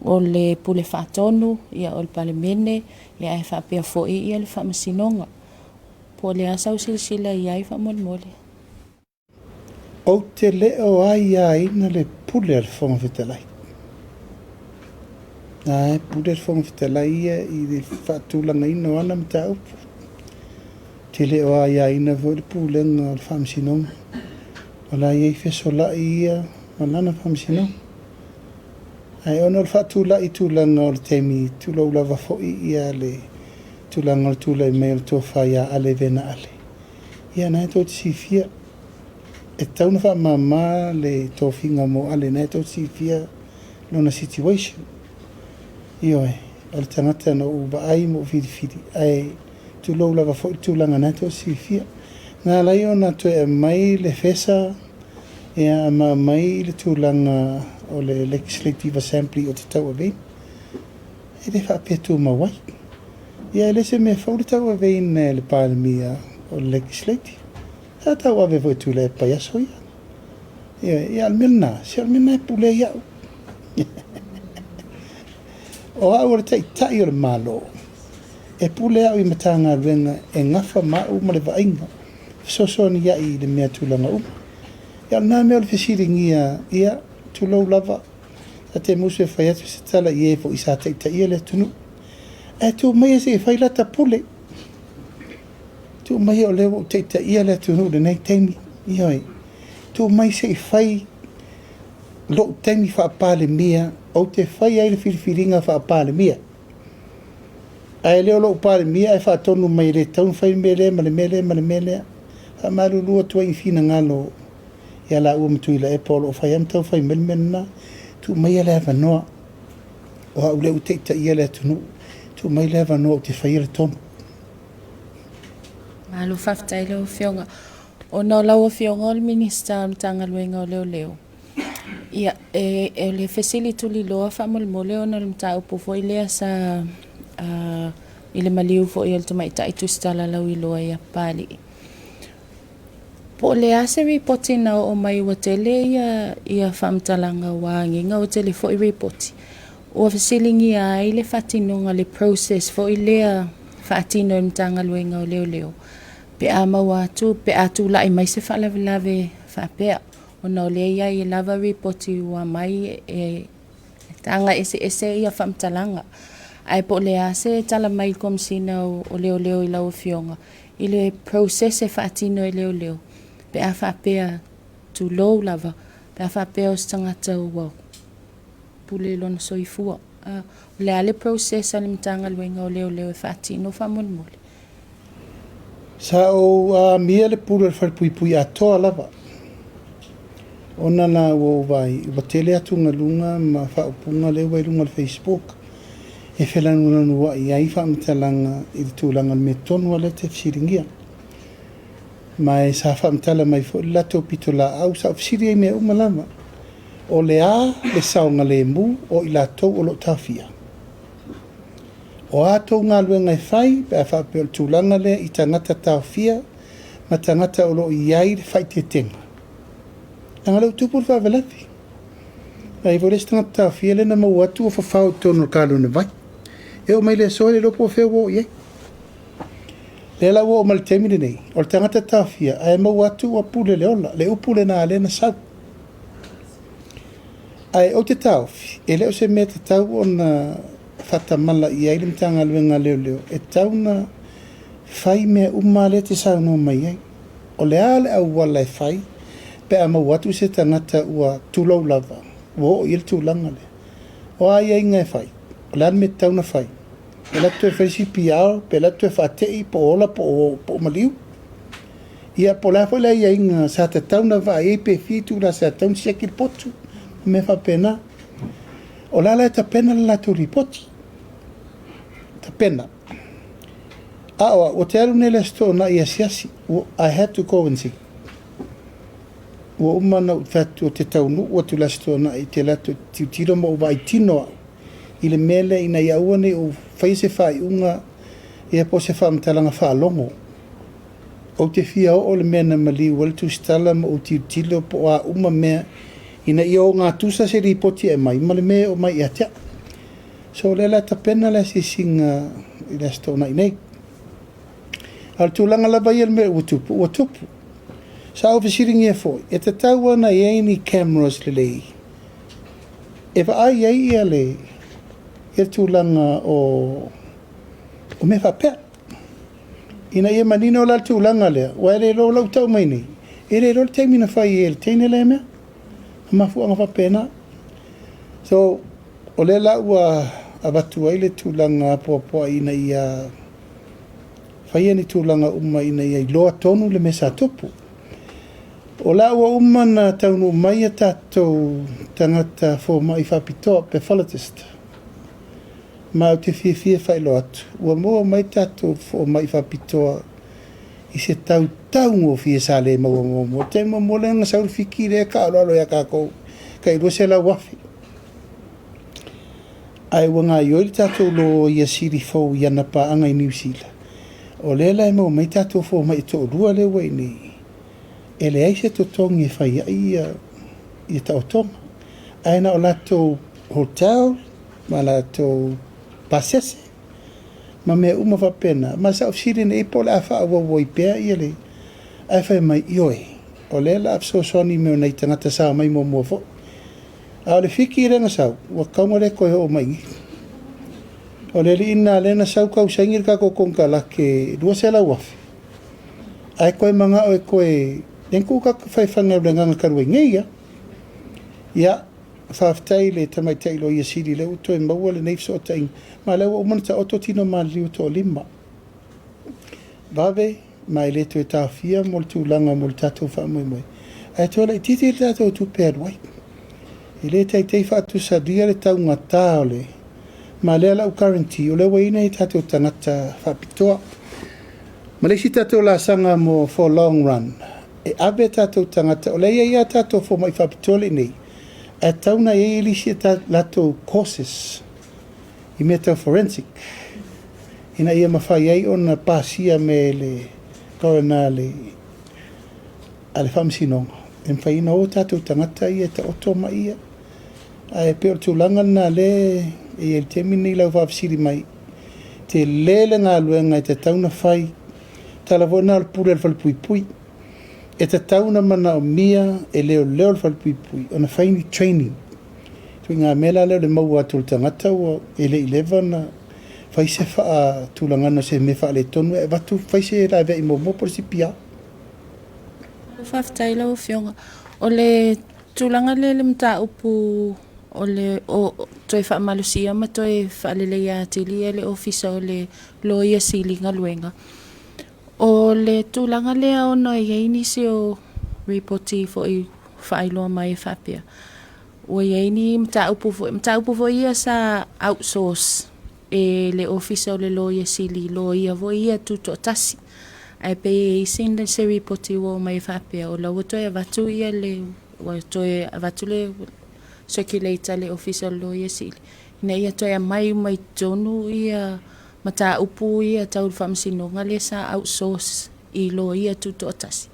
o le Pule Faatonu, ia o le Palemene, ia ae faapea foi ia le Faamasinoga. Po o le a sau silasila i ai faamolemole? Ou te le o aiaina le pule a le Fofoga Fetalai. Na e pule le Fofoga Fetalai ia i le faatulagaina o ana mataupu. Ou te le o aiaina foi le pulega o le Faamasinoga. O la e i ai fesolai ia ma lana Faamasinoga. Ae ona o le faatulai tulaga o le taimi, tulou lava foi ia le tulaga o le tulai mai o le tofa ia Ale Vena Ale. Ia, na e tou te silafia, e tatau ona faamama le tofiga mo Ale, na e tou te silafia lona situation. Ioe, o le tagata na ou vaai ma ou filifili, ae tulou lava foi le tulaga na e tou te silafia. Na ala ai ona toe aumai le fesa, ia, ma aumai le tulaga o le Legislative Assembly o te tauaveina. E le faapea tumau ai. Ia e le se mea fou le tauaveina e le Palemia o le Legislative. Sa tauave foi e Tuilaepa i aso ia. Ia, ia o le mea lena, se o le mea lena e pule ai au. O au o le Taitai o le Malo, e pule au i Matagaluega e gafa ma au ma le vaaiga, fesoasoani ai i le mea tulaga uma. Ia o lena mea o le fesiligia, ia, tulou lava, sa te musu e fai atu se tala i e foi sa taitaia le atunuu. Ae tuu maia se i fai lata pule. Tuu maia o lea ua ou taitaia le atunuu i lenei taimi. Ioe. Tuu mai se i fai lou taimi faa-Palemia, ou te fai ai le filifiliga faa-Palemia. Ae le o lou Palemia ae faatonu mai e le tatau ona fai le mea lea ma le mea lea ma le mea lea. Faamalulu atu ai i finagalo ia laua ma Tuilaepa o lo o fai lava ma tau fai mai le mea lena. Tuu maia le avanoa. O au lea ua taitaia le atunuu. Tuu mai le avanoa ou te faia le tonu. Malo faafetai lau Afioga. Ona o lau Afioga o le Minisita o le Matagaluega o Leoleo, ia, e o le fesili tuliloa faamolemole ona o le mataupu foi lea sa i le maliu foi o le Tamaitai Tusitala Lauiloa ia Papalii. Po o le a se ripoti na oo mai ua tele ia faamatalaga ua agiga ua tele foi ripoti, ua fesiligia ai le faatinoga le process foi lea faatino e le Matagaluega o Leoleo pe a maua atu pe a tulai mai se faalavelave faapea, ona o lea e i ai lava ripoti ua aumai e taga eseese ia faamatalaga. Ae po o le a se tala mai i le Komesina o Leoleo i lau Afioga i le process e faatino e leoleo pe a faapea, tulou lava, pe a faapea o se tagata ua pule lona soifua. O le a le process a le Matagaluega o Leoleo e faatino faamolemole? Sa ou amia le pule o le falepuipui atoa lava, ona la ua ou vaai ua tele atugaluga ma faaupuga lea ua i luga o le Facebook e felanulanuai ai faamatalaga i le tulaga o le mea tonu lava lea e te fesiligia. Ma e sa faamatala mai foi le latou pitolaau, sa ou fesili ai i mea uma lava, o le a le saogalemu o i latou o lo o taofia? O a tou galuega e fai pe a faapea o le tulaga lea i tagata taofia ma tagata o lo o i ai le faaeteetega? Leaga o lea ua tupu le faalavelave. Na i ai foi le isi tagata taofia lea na maua atu ua fafao i totonu o le kalone vai. E oo mai le aso e le iloa po o fea ua oo i ai. Lea la ua oo mai le taimi lenei, o le tagata taofia ae maua atu ua pule le ola, le upu lena lea na sau. Ae ou te taofi, e le o se mea tatau ona faatamala i ai le Matagaluega a Leoleo, e tatau ona fai mea uma lea e te saunoa mai ai. O le a le auala e fai pe a maua atu se tagata ua tulou lava, ua oo i ai le tulaga lea. O a aiaiga e fai? O le a le mea e tatau ona fai? Pe alu atu toe fai le CPR, pe alu atu toe faatei po o ola po o maliu? Ia po o le a foi le aiaiga sa tatau ona vaai ai pe fia itula sa tatau ona siaki le potu ma mea faapena. O la la e tapena le latou lipoti. Tapena. A o au, ou te alu nei i le Aso Toonai e asiasi. I had to go and see. Ua uma ona ou fai atu ou te taunuu atu i le Aso Toonai, ou te alu atu ou te tilotilo ma ou vaai tino au i le mea lea ina ia aua ne i ou faia se faaiuga ia po o se faamatalaga faalogo. Ou te fia oo i le mea na maliu ai le tusitala ma ou tilotilo po o a uma mea ina ia ogatusa se lipoti e aumai ma le mea e oo mai ia te au. So o lea o le a tapena le asiasiga i le Aso Toonai nei. A o le tulaga lava ia i le mea ua tupu, ua tupu. Sa ou fesiligia foi, e tatau ona i ai ni cameras lelei e vaai ai ia le ia le tulaga o o mea faapea. Ina ia manino la le tulaga lea, aua e le iloa o lau tau mai nei, e le iloa le taimi na fai ai e le teine lea mea, ma mafuaaga faapena. So, o lea la ua avatu ai le tulaga apoapoai ina ia faia ni tulaga uma ina ia iloa tonu le mea sa tupu. O la ua uma ona taunuu mai a tatou tagata fomai faapitoa, pathologist, ma ou te fiafia e faailoa atu, ua maua mai tatou fomai faapitoa i se tau taugofie sa le maua muamua. O le taimi muamua lea na sau le fiki lea e taaaloalo ia tatou tai $200,000. Ae ua gaoioi le tatou loia sili fou i ana paaga i Niu Sila. O lea la e maua mai tatou fomai e toalua lea ua i inei, e leai se totogi e fai ai ia taotoga, ae na o latou hotel ma latou pasese ma mea uma faapena. Ma sa ou fesili nei po o le a faaauau ai pea ia le, ae fai mai, ioe, o lea o le a fesoasoani i mea o nai tagata sa omai muamua foi. A o le fiki lea na sau, ua tatau ona le toe oo mai i i. O le alii lena lea na sau tau saini le tatou konekarate $200,000, ae toe manao e toe, lea na tuu tatou faifaiga o le agaga talu ai nei lava. Ia, faafetai i le tamaitai loia sili lea ua toe maua lenei fesootaiga, ma o lea ua uma ona taoto tino maliliu e toalima. Vave, ma e le toe taofia mo le tulaga mo le tatou faamoemoe, ae toe laitiiti le tatou tupe e alu ai. E le taitai faatusalia le taugata o le, ma lea la ua guarantee, o lea ua i ai nai tatou tagata faapitoa. Ma le isi tatou laasaga mo for long run, e ave tatou tagata, o lea e i ai a tatou fomai faapitoa le i nei, ae tatau ona i ai le isi a latou courses i mea tau forensic, ina ia mafai ai ona pasia me le coroner a le a le Faamasinoga, e mafai ona o tatou tagata ia e taoto mai ia. Ae pei o le tulaga lena lea e i ai i le taimi lenei i lau faafesili mai, tele le galuega e tatau ona fai. Tala foi lena o le pule a le falepuipui. E tatau ona manaomia e leoleo le falepuipui ona fai ni training. Ituaiga mea la lea o le maua atu o le tagata ua e le i leva ona fai se faatulagaga o se mea faaletonu e avatu fai se laveai muamua po o le CPR. Faafetai lau Afioga. O le tulaga lea i le mataupu o le o toe faamalosia ma toe faaleleia atili e le Ofisa o le Loia Sili galuega. O le tulaga lea ona e i ai nisi o ripoti foi faailoa mai e faapea, ua i ai ni mataupu foi, mataupu foi ia sa outsource e le Ofisa o le Loia Sili, loia foi ia tutoatasi. Ae pei e i ai se, se ripoti ua oo mai e faapea, o la ua toe avatu ia le, ua toe avatu le circulate a le Ofisa o le Loia Sili, ina ia toe aumai uma i totonu ia mataupu ia tau le faamasinoga lea sa outsource i loia tutoatasi.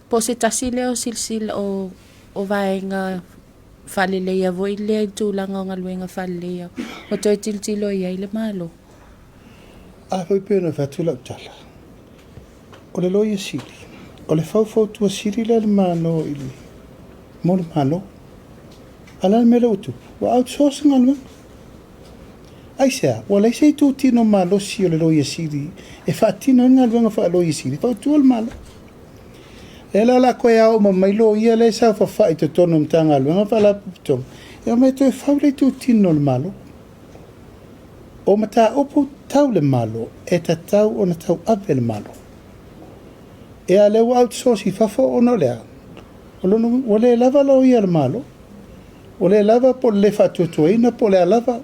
Po o se tasi lea o silasila o, o vaega faaleleia foi lea i tulaga o galuega faaleleia ua toe tilotilo i ai le Malo. A foi pei ona fai atu lau tala, o le Loia Sili, o le faufautua sili lea a le Malo i le, mo le Malo. A o le a le mea lea ua tupu? Ua outsource le galuega. Aisea? Ua leai se itutino malosi o le Loia Sili e faatino ai le galuega faa-Loia Sili e fautua le Malo. Lea la o le a toe ao uma mai loia lea e saofafai i totonu o Matagaluega ma Faalapotopotoga e omai e toe fau le itutino o le Malo. O mataupu tau le Malo e tatau ona tauave e le Malo. Ea lea ua outsource i fafo ona o le a? O lona uiga, ua le lava loia a le Malo, ua le lava po o le le faatuatuaina po o le a lava,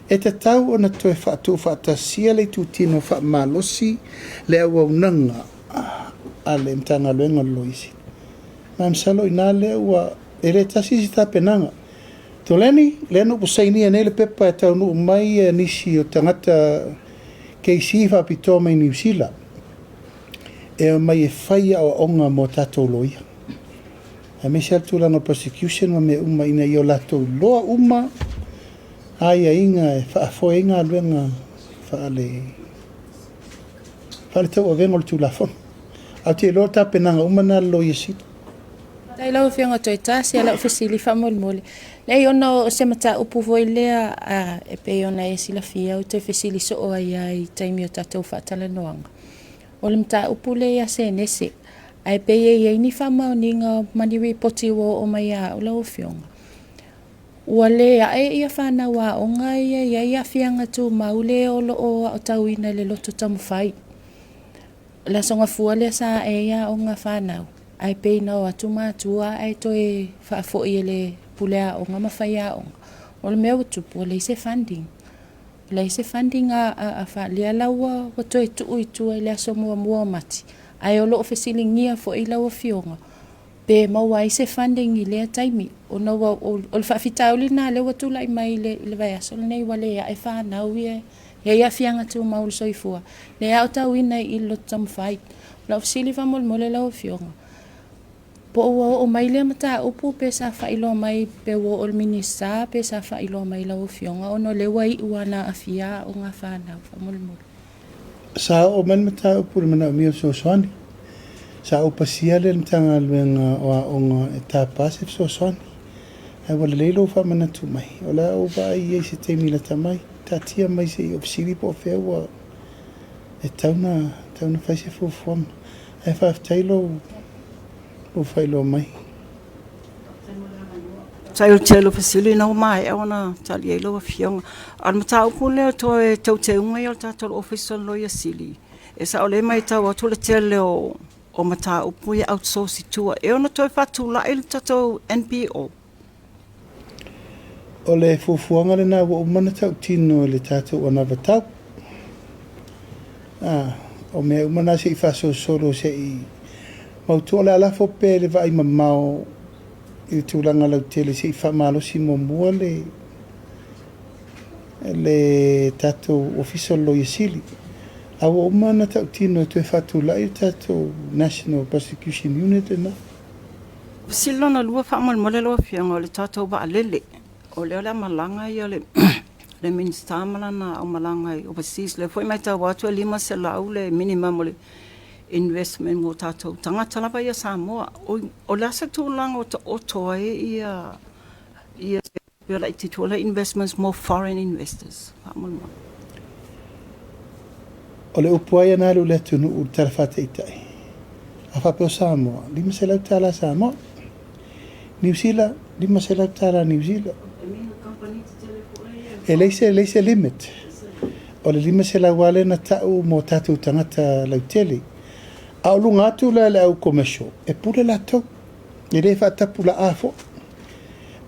e tatau ona toe faatuufaatasia le itutino faamalosi le auaunaga a le Matagaluega o le Loia Sili. Ma e masalo o i ina lea ua, e le tasi se tapenaga. Toleni, lea na ou sainia nei le pepa e taunuu mai nisi o tagata KC faapitoa mai Niu Sila e omai e fai aoaoga mo tatou loia, aemaise lava le tulaga o prosecution ma mea uma ina ia o latou iloa uma aiaiga e faafoe ai galuega faale faaletauavega o le Tulafono. Ae ou te iloa o tapenaga uma na a le Loia Sili. Faafetai lau Afioga toe tasi a lau fesili faamolemole. Leai ona o se mataupu foi lea e pei ona e silafia ou te fesili soo ai lava i taimi o tatou faatalanoaga. O le mataupu lea ia Senese, ae pei e i ai ni faamaoniga ma ni ripoti ua oo mai ia au lau Afioga, ua le ae ia fanau aoga ia e i ai aafiaga tumau lea o lo o aotauina i le loto taumafai. O le Aso Gafua lea sa ae ai aoga a fanau, ae pei na o atu matua ae toe faafoi e le pule aoga ma faiaoga. O le mea ua tupu, ua leai se funding. Ua leai se funding a lea la ua toe tuu i tua i le aso muamua o Mati, ae o lo o fesiligia foi lau Afioga pe maua ai se funding i lea taimi, ona ua, o le faafitauli lena lea ua tulai mai i le vaiaso lenei, ua le ae fanau ia e i ai aafiaga tumau o le soifua, lea e aotauina i le loto taumafai. O lau fesili faamolemole lau Afioga, po o ua oo mai lea mataupu pe sa faailoa mai pe ua oo i le Minisita pe sa faailoa mai i lau Afioga, ona o lea ua iu lava ina aafia aoga a fanau faamolemole. Sa oo mai le mataupu i le manaomia o le fesoasoani. Sa ou pasia lea i le Matagaluega o Aoga e tapa se fesoasoani. Ae ua lelei lou faamanatu mai, o le a ou vaai i ai i se taimi lata mai. Taatia mai se i ou fesili po o fea ua e tatau ona fai se fuafuaga. Ae faafetai lou faailoa mai. Faafetai o le tele o fesili lena ua maea ona tali ai lau Afioga. A o le mataupu lea o toe teuteuga ia o le tatou Ofisa o le Loia Sili, e sao lelei e matau atu o le tele o mataupu ia e outsource i tua, e ono toe faatulai le tatou NPO? O le fuafuaga lena ua uma ona tautino e le tatou anavatau. O mea uma na se i faasolosolo se i mautu. O le a lafo pea i le vaai mamao i le tulaga lautele se i faamalosi muamua le le tatou Ofisa o le Loia Sili. A ua uma ona tautino e toe faatulai le tatou National Prosecution Unit lena. Fesili lona lua faamolemole lau Afioga, o le tatou vaalele, o lea o le a malaga le Minisita ma lana aumalaga i overseas. O lea foi e matau atu e $500 le minimum o le investment mo tatou tagata lava ia Samoa. O le a se tulaga o taoto ai ia tupe laitiiti foi lea investments mo foreign investors faamolemole? O le upu lava ia na alu i le atunuu i le Tala Faataitai, a faapea o Samoa, $500 Samoa. Niu Sila, $500 Niu Sila. E leai se, leai se limit. O le 500 lava lea na tau mo tatou tagata lautele. A o luga atu la i le au commercial, e pule latou. E le faatapulaa foi.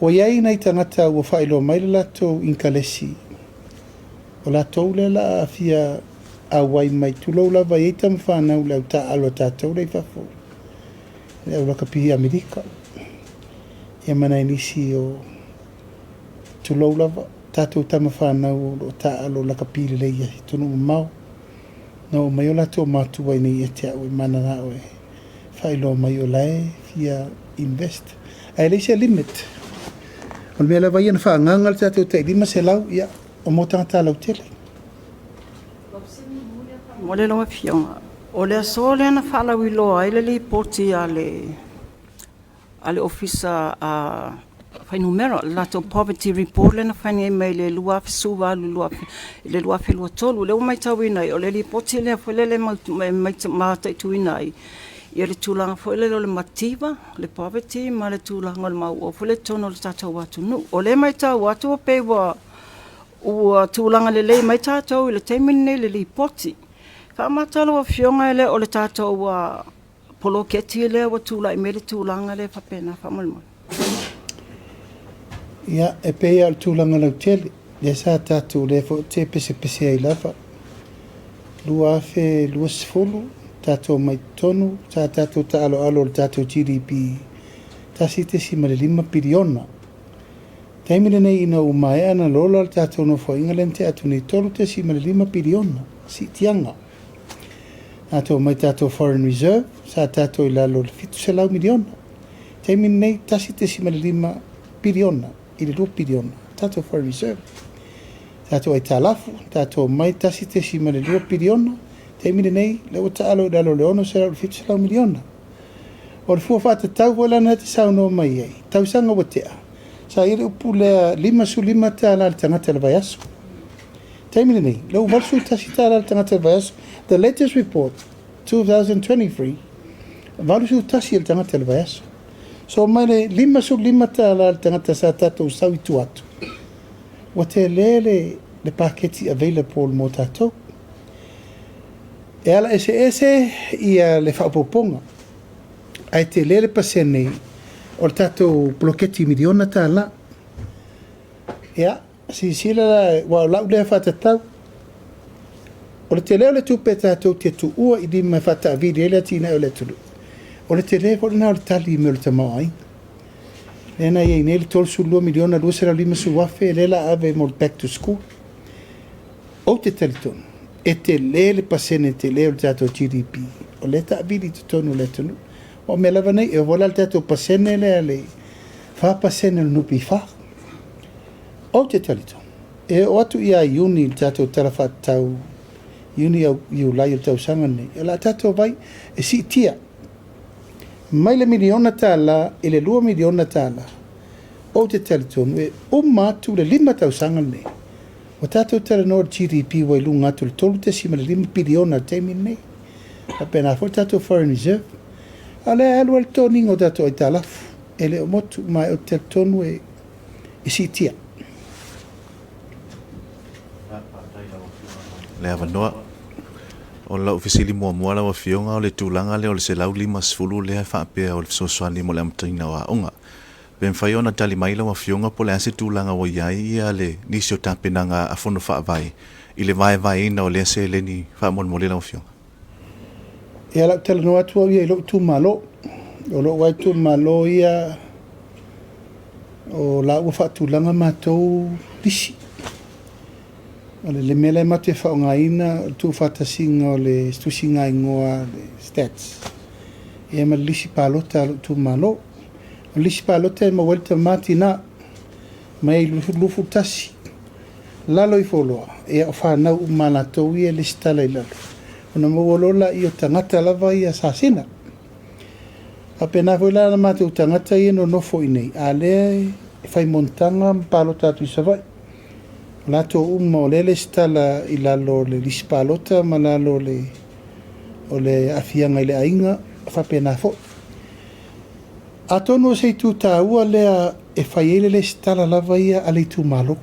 Ua i ai nai tagata ua faailoa mai le latou inkalesi, o latou lea la a fia auai mai, tulou lava, e i ai tama fanau i le au taaalo a tatou lea i fafo, le au lakapi i Amerika, ia ma nai nisi o, tulou lava, tatou tama fanau o lo o taaalo lakapi lelei i atunuu mamao. Na oo mai o latou matua i nei ia te au e mananao e faailoa mai o la e fia invest. Ae leai se limit. O le mea lava ia na faaagaga le tatou tai 500, ia, o mo tagata lautele. Mo le lau Afioga, o le aso lea na faalauiloa ai le lipoti a le Ofisa Fuainumera, le latou poverty report lea na fai nei mai le 2018 i le 2023. O lea ua matauina ai, o le lipoti lea foi lele e mataituina ai le tulaga foi lele o le mativa, le poverty ma le tulaga o le mauao foi lea i totonu o le tatou atunuu. O lea e matau atu pei ua tulaga lelei mai tatou i le taimi lenei i le lipoti. Faamata lau Afioga e le o le tatou poloketi lea ua tulai mai le tulaga lea faapena faamolemole? Ia, e pei lava o le tulaga lautele, lea sa tatou, lea foi ou te pesepese ai lava, 2020, tatou omai i totonu, sa tatou taaloalo i le tatou GDP 1.5 piliona. Taimi lenei ina ua maea ona lola le tatou nofoaiga lea na tea atu nei, 3.5 piliona siitiaga. Tatou omai i tatou foreign reserve, sa tatou i lalo o le 700 miliona. Taimi lenei, 1.5 piliona i le 2 piliona tatou foreign reserve. Tatou aitalafu, tatou omai 1.2 piliona, taimi lenei, lea ua taalo i lalo o le 600 i le 700 miliona. O le fua faatatau foi la lena e te saunoa mai ai, tausaga ua tea, sa i ai le upu lea $55 le tagata i le vaiaso. Taimi lenei, lea ua $81 le tagata i le vaiaso. The latest report, 2023, 81 le tagata i le vaiaso. So mai le $55 le tagata sa tatou sau i tua atu, ua tele le paketi available mo tatou. E ala eseese ia le faaopoopoga, ae tele le pasene o le tatou poloketi miliona tala. Ia, silasila la, aua o lau lea faatatau, o le tele o le tupe tatou te tuua i lima e faataavili ai le atinae o le atunuu, o le tele foi lena o le tali i mea o le tamaoaiga. Lea na i ai nei le 32 miliona 250 afe lea la ave mo le back to school. Ou te talitonu, e tele le pasene tele o le tatou GDP, o lea e taavili i totonu o le atunuu. O mea lava nei, e oo foi la i le tatou pasene lea le 4% o le NPF. Ou te talitonu, e oo atu ia Iuni i le tatou Tala Faatatau, Iuni au Iulai o le tausaga lenei, o le a tatou vai e siitia mai le miliona tala i le $2 miliona tala. Ou te talitonu e uma atu le 5 tausaga lenei, ua tatou talanoa i le GDP ua i luga atu i le 3.5 piliona i le taimi lenei. Faapena foi le tatou foreign reserve. A o lea e alu ai le toniga o tatou aitalafu, e le o motu, ma ou te talitonu e siitia. Le avanoa. O lau fesili muamua lau Afioga, o le tulaga lea o le 150 lea e faapea o le fesoasoani mo le amataina o aoga. Pe mafai ona tali mai lau Afioga po o le a se tulaga ua i ai ia le nisi o tapenaga a Fono Faavae i le vaevaeina o lea seleni faamolemole lau Afioga? Ia, lau talanoa atu au ia i lou itumalo. O lou lava itumalo ia, o la ua faatulaga matou lisi. O le mea la e matou te faaaogaina o le tuufaatasiga o le tusiga igoa a le Stats ia ma le lisi palota a lou itumalo. O le lisi palota e maua ai le tama tina mai 21 lalo ifo loa, ia o fanau uma a latou ia e lesitala i lalo, ona maua loa lea o tagata lava ia sasina. Faapena foi la na matou tagata ia nonofo i inei, a lea e fai monotaga ma palota atu i Savaii. O latou uma o lea e lesitala i lalo o le lisi palota ma lalo o le aafiaga i le aiga, faapena foi. Atonu o se itu taua lea e fai ai le lesitala lava ia a le itumalo.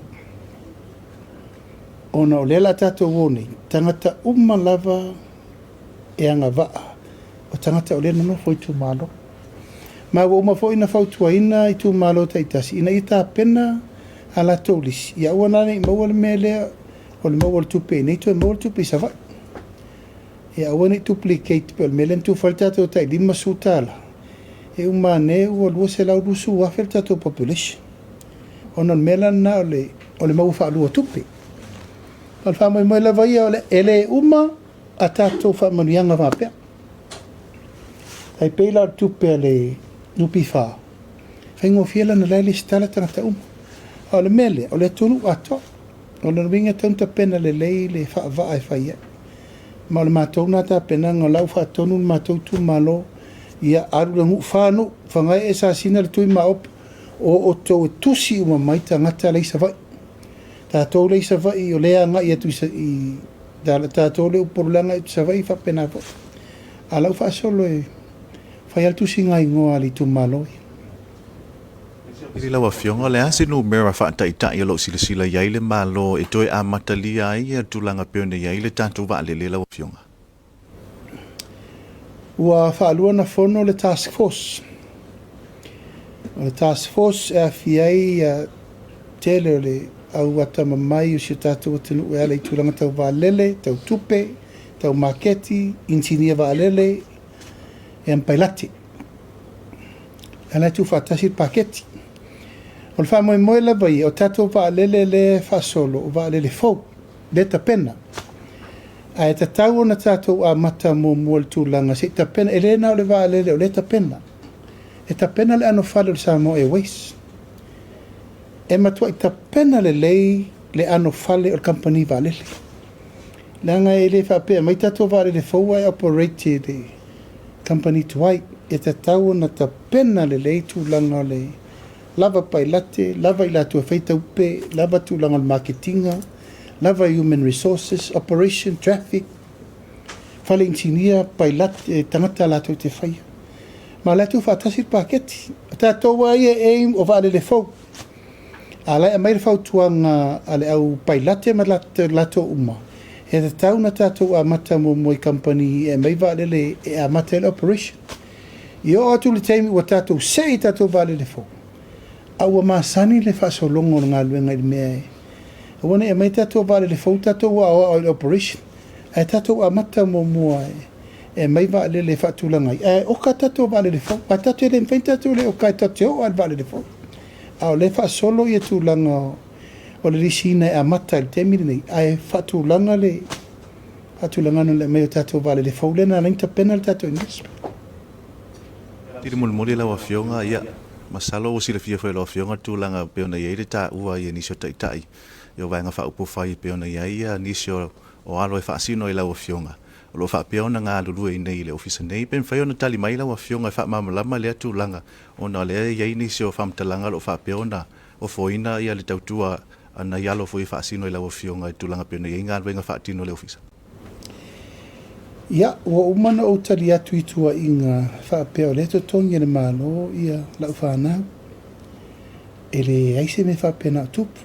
Ona o lea o le a tatou o nei, tagata uma lava e agavaa o tagata o lea e nonofo i itumalo. Ma ua uma foi ona fautuaina itumalo taitasi ina ia tapena a latou lisi, ia aua la ne i maua le mea lea o le maua o le tupe i inei toe maua le tupe i Savaii. Ia aua ne i duplicate pei o le mea lea na tufa ai le tatou tai $50, e uma ane ua 220,000 le tatou population. Ona o le mea la lena o le maua faalua o tupe. O le faamoemoe lava ia e le uma a tatou faamanuiaga faapea. Tai pei la o le tupe a le NPF, faigofie la ona la e lesitala tagata uma. A o le mea lea, o le atunuu atoa. O lona uiga e tatau ona tapena lelei le faavaa e fai ai. Ma o le matou lena tapenaga, o la ua faatonu le matou itumalo, ia alu le nuu, 4 nuu, Fagaee, Sasina, Letui ma Maopu, o outou e tusi uma mai tagata la i Savaii. Tatou la i Savaii o lea e agai atu i tatou le Upolu la e agai atu i Savaii faapena foi. A o la ua faasolo e fai lava le tusiga igoa a le itumalo ia. I lau Afioga, o le a se numera faataitai o lo o silasila i ai le Malo e toe amatalia ai le tulaga pei ona i ai le tatou vaalele lau Afioga? Ua faalua ona fono le task force. O le task force e aafia ai tele o le au atamamai o si o tatou atunuu e ala i tulaga tau vaalele, tau tupe, tau maketi, inisinia vaalele, ia ma pailate. O la e tuufaatasi le paketi. O le faamoemoe lava ia, o tatou vaalele lea e faasolo, o vaalele fou, lea e tapena. Ae tatau ona tatou amata muamua i le tulaga se i tapena, e le na o le vaalele o lea e tapena. E tapena le anofale o le Samoa Airways. E matuai tapena lelei le anofale o le kamupani vaalele. Leaga e le faapea mai tatou vaalele fou ae operate e le kamupani tuai. E tatau ona tapena lelei tulaga o le lava pailate, lava i latou e fai taupe, lava tulaga o le maketiga, lava human resources, operation, traffic, fale inisinia, pailate, tagata latou te faia. Ma o la e tuufaatasi le paketi. O tatou lava ia e aim o vaalele fou. A o la e aumai le fautuaga a le au pailate ma latou uma, e tatau ona tatou amata muamua i kamupani e aumai vaalele e amata ai le operation. I oo atu i le taimi ua tatou see i tatou vaalele fou, a ua masani le faasologa o le galuega i le mea e aua ne i aumai tatou vaalele fou tatou aoao i le operation, ae tatou amata muamua e aumai vaalele e faatulaga ai, ae oka tatou vaalele fou. Aua tatou te le mafai ona tatou le oka e tatou te oo lava i le vaalele fou. A o lea e faasolo ia tulaga o le lisiina e amata i le taimi lenei, ae faatulaga le faatulagaga o le aumai o tatou vaalele fou lea na ala ai ona tapena le tatou investment. Tili mulimuli lau Afioga, ia, masalo ua silafia foi e lau Afioga le tulaga pei ona i ai le taua i nisi o taitai o Vaega Faaupufai e pei ona i ai nisi o alo e faasino i lau Afioga o lo o faapea ona galulue i inei i le Ofisa nei. Pe mafai ona tali mai lau Afioga e faamalamalama lea tulaga ona o lea e i ai nisi o faamatalaga o lo o faapea ona ofoina le tautua a nai alo foi e faasino i lau Afioga i tulaga pei ona i ai galuega faatino a le Ofisa. Ia, ua uma ona ou tali atu i tuuaiga faapea o lea e totogi e le Malo ia lau fanau. E leai se mea faapena o tupu.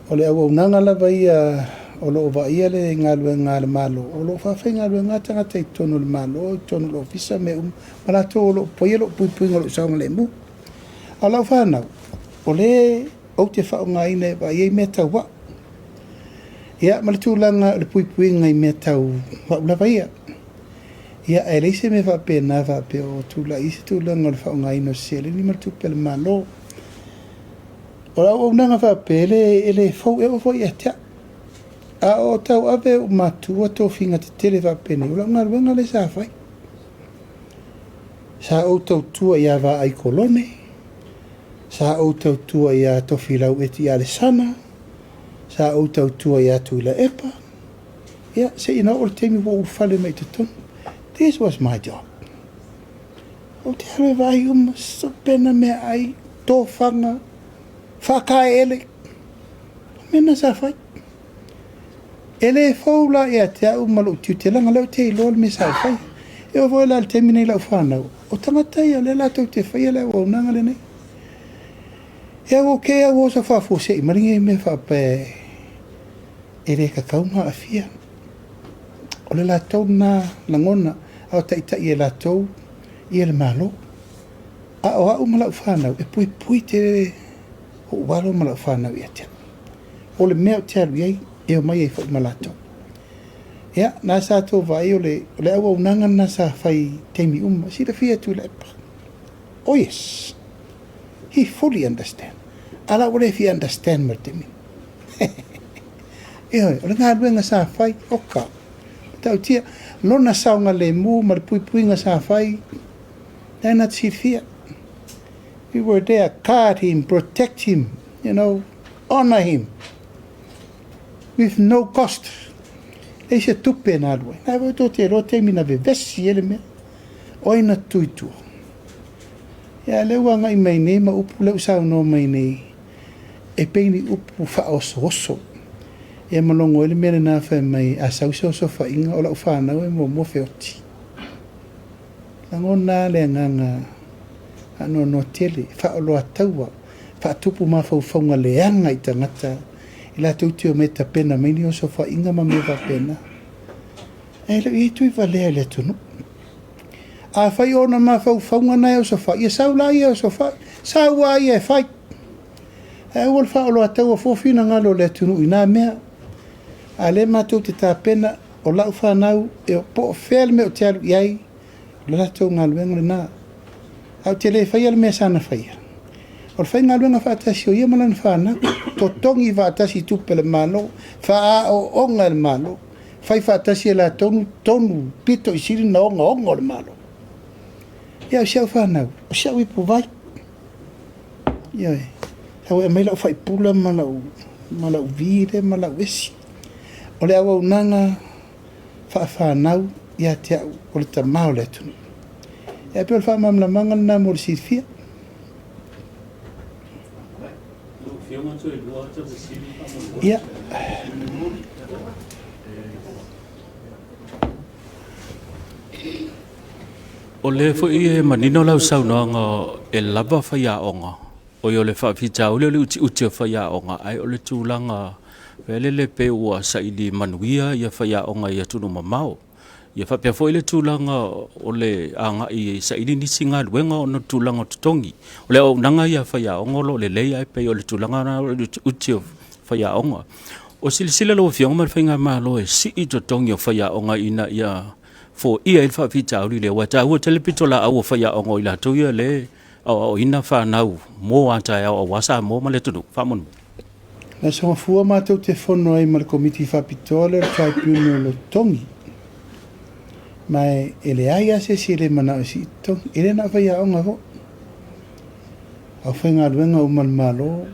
O le auaunaga lava ia o lo o vaaia le galuega a le Malo, o lo o faafaigaluega tagata i totonu o le Malo, i totonu o le Ofisa, mea uma, ma latou o lo o faia lou puipuiga o lou saogalemu. A o lau fanau, o lea ou te faaaogaina e vaai ai mea tau vaa. Ia, ma le tulaga o le puipuiga i mea tau au lava ia. Ia, ae leai se mea faapena faapea o tulai ai se tulaga o le faaaogaina o se seleni ma le tupe a le Malo. O le auaunaga faapea, e le, e le fou, e oo foi ia te au. A o tauave e ou matua tofiga tetele faapenei, o lau galuega lea sa fai. Sa ou tautua ia Vaai Kolone, sa ou tautua ia Tofilau Eti Alesana, sa ou tautua ia Tuilaepa, ia, seia na oo le taimi ua ou ulufale mai i totonu. This was my job. Ou te alu e vaai uma, sopena meaai, tofaga, faataeele. O mea na sa fai. E le fou la ia te au ma lou tiute, leaga o lea ou te iloa le mea sa ou faia. E oo foi la i le taimi nei i lau fanau, o tagata ia o lea latou te faia le auaunaga lenei. E au ok au oso faafuasei mai lenei mea faapea e le tatau ona aafia. O le latou lena lagona, a o taitai e latou ia le Malo. A o au ma lau fanau, e puipui tele ou alo ma lau fanau ia te au. O le mea ou te alu i ai, e omai ai foi ma latou. Ia, na sa tou vaai o le, o le auaunaga lena sa fai i taimi uma. Silafia e Tuilaepa. Oh yes. He fully understand. A la ua le fia understand ma le taimi. Ioe, o le galuega sa fai, oka. Matautia, lona saogalemu ma le puipuiga sa fai, lena na te silafia. We were there, guard him, protect him, you know, honor him with no cost. Leai se tupe na alu ai. Na foi tou te iloa taimi na vevesi ai le mea. O ai na tu i tua? Ia, lea ua agai mai nei ma upu lea ua saunoa mai nei, e pei ni upu faaosooso. Ia ma logo ai le mea lena fai mai, a sau se osofaiga, o lau fanau e muamua feoti. Lagona lava le agaga faanoanoa tele, faaoloataua, faatupu mafaufauga leaga i tagata i latou te omai e tapena mai ni osofaiga ma mea faapena. Ae le o i ai tuivalea i le atunuu. Afai o ona mafaufauga na e osofai, ia sau la ia e osofai, sau lava ia e fai. Ae aua le faaoloataua fua finagalo o le atunuu i na mea. A o lea matou te tapena, o lau fanau, e po o fea le mea ou te alu i ai, o le latou galuega lena. Ae ou te le faia le mea sa na faia. O le faigaluega faatasi o ia ma lana fanau, totogi faatasi tupe a le Malo, faaaooga e le Malo, fai faatasi e latou tonu pito i sili ona ogaoga o le Malo. Ia, o si au fanau, o si au ipuvai. Ioe, sau e aumai lau faipula ma lau, ma lau vi lea ma lau esi. O le auaunaga faafanau ia te au o le tama o le atunuu. Ia, e pei o le faamalamalamaga lena mo le silafia. Ia. O lea foi e manino lau saunoaga e lava faiaoga, oi o le faafitauli o le utiuti o faiaoga, ae o le tulaga lele pei ua saili manuia ia faiaoga i atunuu mamao. Ia faapea foi le tulaga o le agai e saili nisi galuega ona o le tulaga o totogi. O le auaunaga ia a faiaoga o lo o lelei, ae pei o le tulaga lena o le utiuti o faiaoga. O silasila lau Afioga ma le Faigamalo e sii totogi o faiaoga ina ia foia ai le faafitauli lea, aua e taua tele pitolaau a faiaoga, o i latou ia lea e aoaoina fanau mo a taeao aua Samoa ma le atunuu. Faamolemole. Na soafua matou te fono ai ma le Komiti Faapitoa lea o le Tribunal o Totogi. Ma e leai lava se isi e le manao e sii totogi. E le na o faiaoga foi. Aufaigaluega uma a le Malo,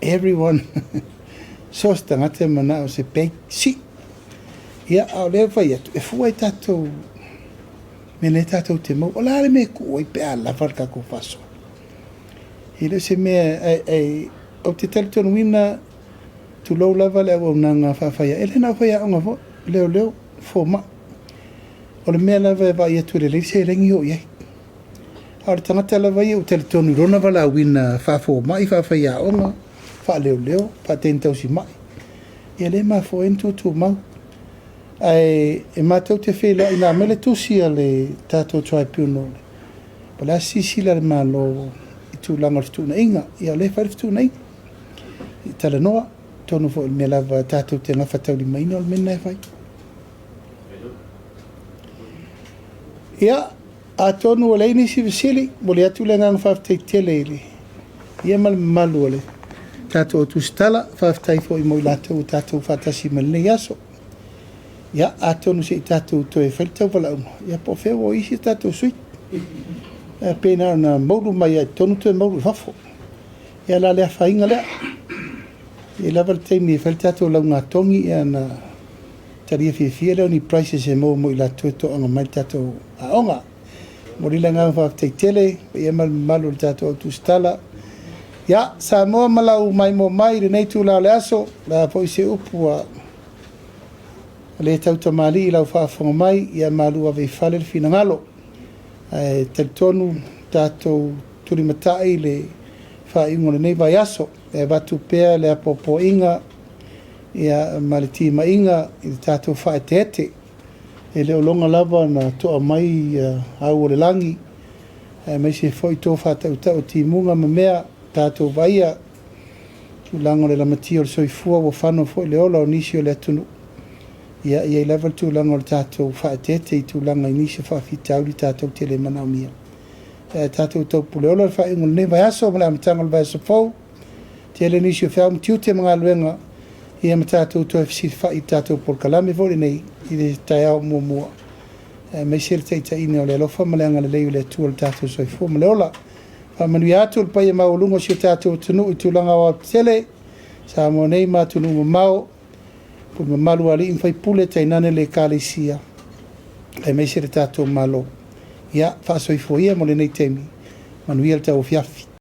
everyone, so o se tagata e manao se pay sii. Ia, a o lea e fai atu, e fua i tatou mea lea tatou te maua. O le a le mea e tuu ai pe a lava le tatou faasoa? E le o se mea, ae ou te talitonuina, tulou lava le auaunaga faafaia, e le na o faiaoga foi, leoleo, fomai. O le mea lava e vaai atu e lelei le seleni e oo i ai. A o le tagata lava ia ua talitonu i lona valaauina faafomai, faafaiaoga, faaleoleo, faateni tausimai, ia lea e mafua ai ona tutumau. Ae e matou te feiloai ina aumai le tusi a le tatou tribunal, po o le a se silasila a le Malo i tulaga o le fetuunaiga. Ia o lea e fai le fetuunaiga, i talanoa. Atonu foi o le mea lava tatou te gafataulimaina o le mea lena e fai. Ia, atonu ua leai nisi fesili, momoli atu le agaga faafetai tele i le ia ma le mamalu o le tatou au tusitala. Faafetai foi mo i latou ua tatou faatasi mai lenei aso. Ia, atonu se i tatou toe fai le tauvalaauga, ia po o fea ua o isi a tatou sui. Ia, pei na ona moulu mai lava i totonu toe moulu i fafo. Ia, o le a le afaina lea. E i ai lava le taimi e fai le tatou laugatogi ona talia fiafia lea o ni prizes e maua mo i latou e toaga mai le tatou aoga. Momoli le agaga faafetai tele i le paia ma le mamalu o le tatou au tusitala. Ia, Samoa ma lau maimoa mai i lenei itula o le aso, o le a foi se upu ua le tautamalii i lau faafofoga mai, ia malu ave i fale le finagalo. Ae talitonu tatou tulimatai i le faaiuga o lenei vaiaso e avatu pea le apoapoaiga ia ma le timaiga i le tatou faaeteete. E le o loga lava ona toa mai au o le lagi, aemaise foi to faatautau o timuga ma mea tatou vaaia tulaga o le lamatia o le soifua ua fano foi le ola o nisi o le atunuu. Ia, e i ai lava le tulaga o le tatou faaeteete i tulaga i nisi o faafitauli tatou te le manaomia. Ae tatou taupuleola le faaiuga o lenei vaiaso ma le amataga o le vaiaso fou. Tele nisi o feau ma tiute ma galuega, ia ma tatou toe fesilafai i le tatou polokalame foi lenei i le taeao muamua, aemaise le taitaiina o le alofa ma le agalelei o le Atua i le tatou soifua ma le ola. Faamanuia atu le paia maualuga o si o tatou atunuu i tulaga aoaotetele, Samoa nei ma atunuu mamao, pule mamalu a alii ma faipule, tainane le Ekalesia, aemaise le tatou Malo. Ia, faasoifua ia mo lenei taimi, manuia le tauafiafi.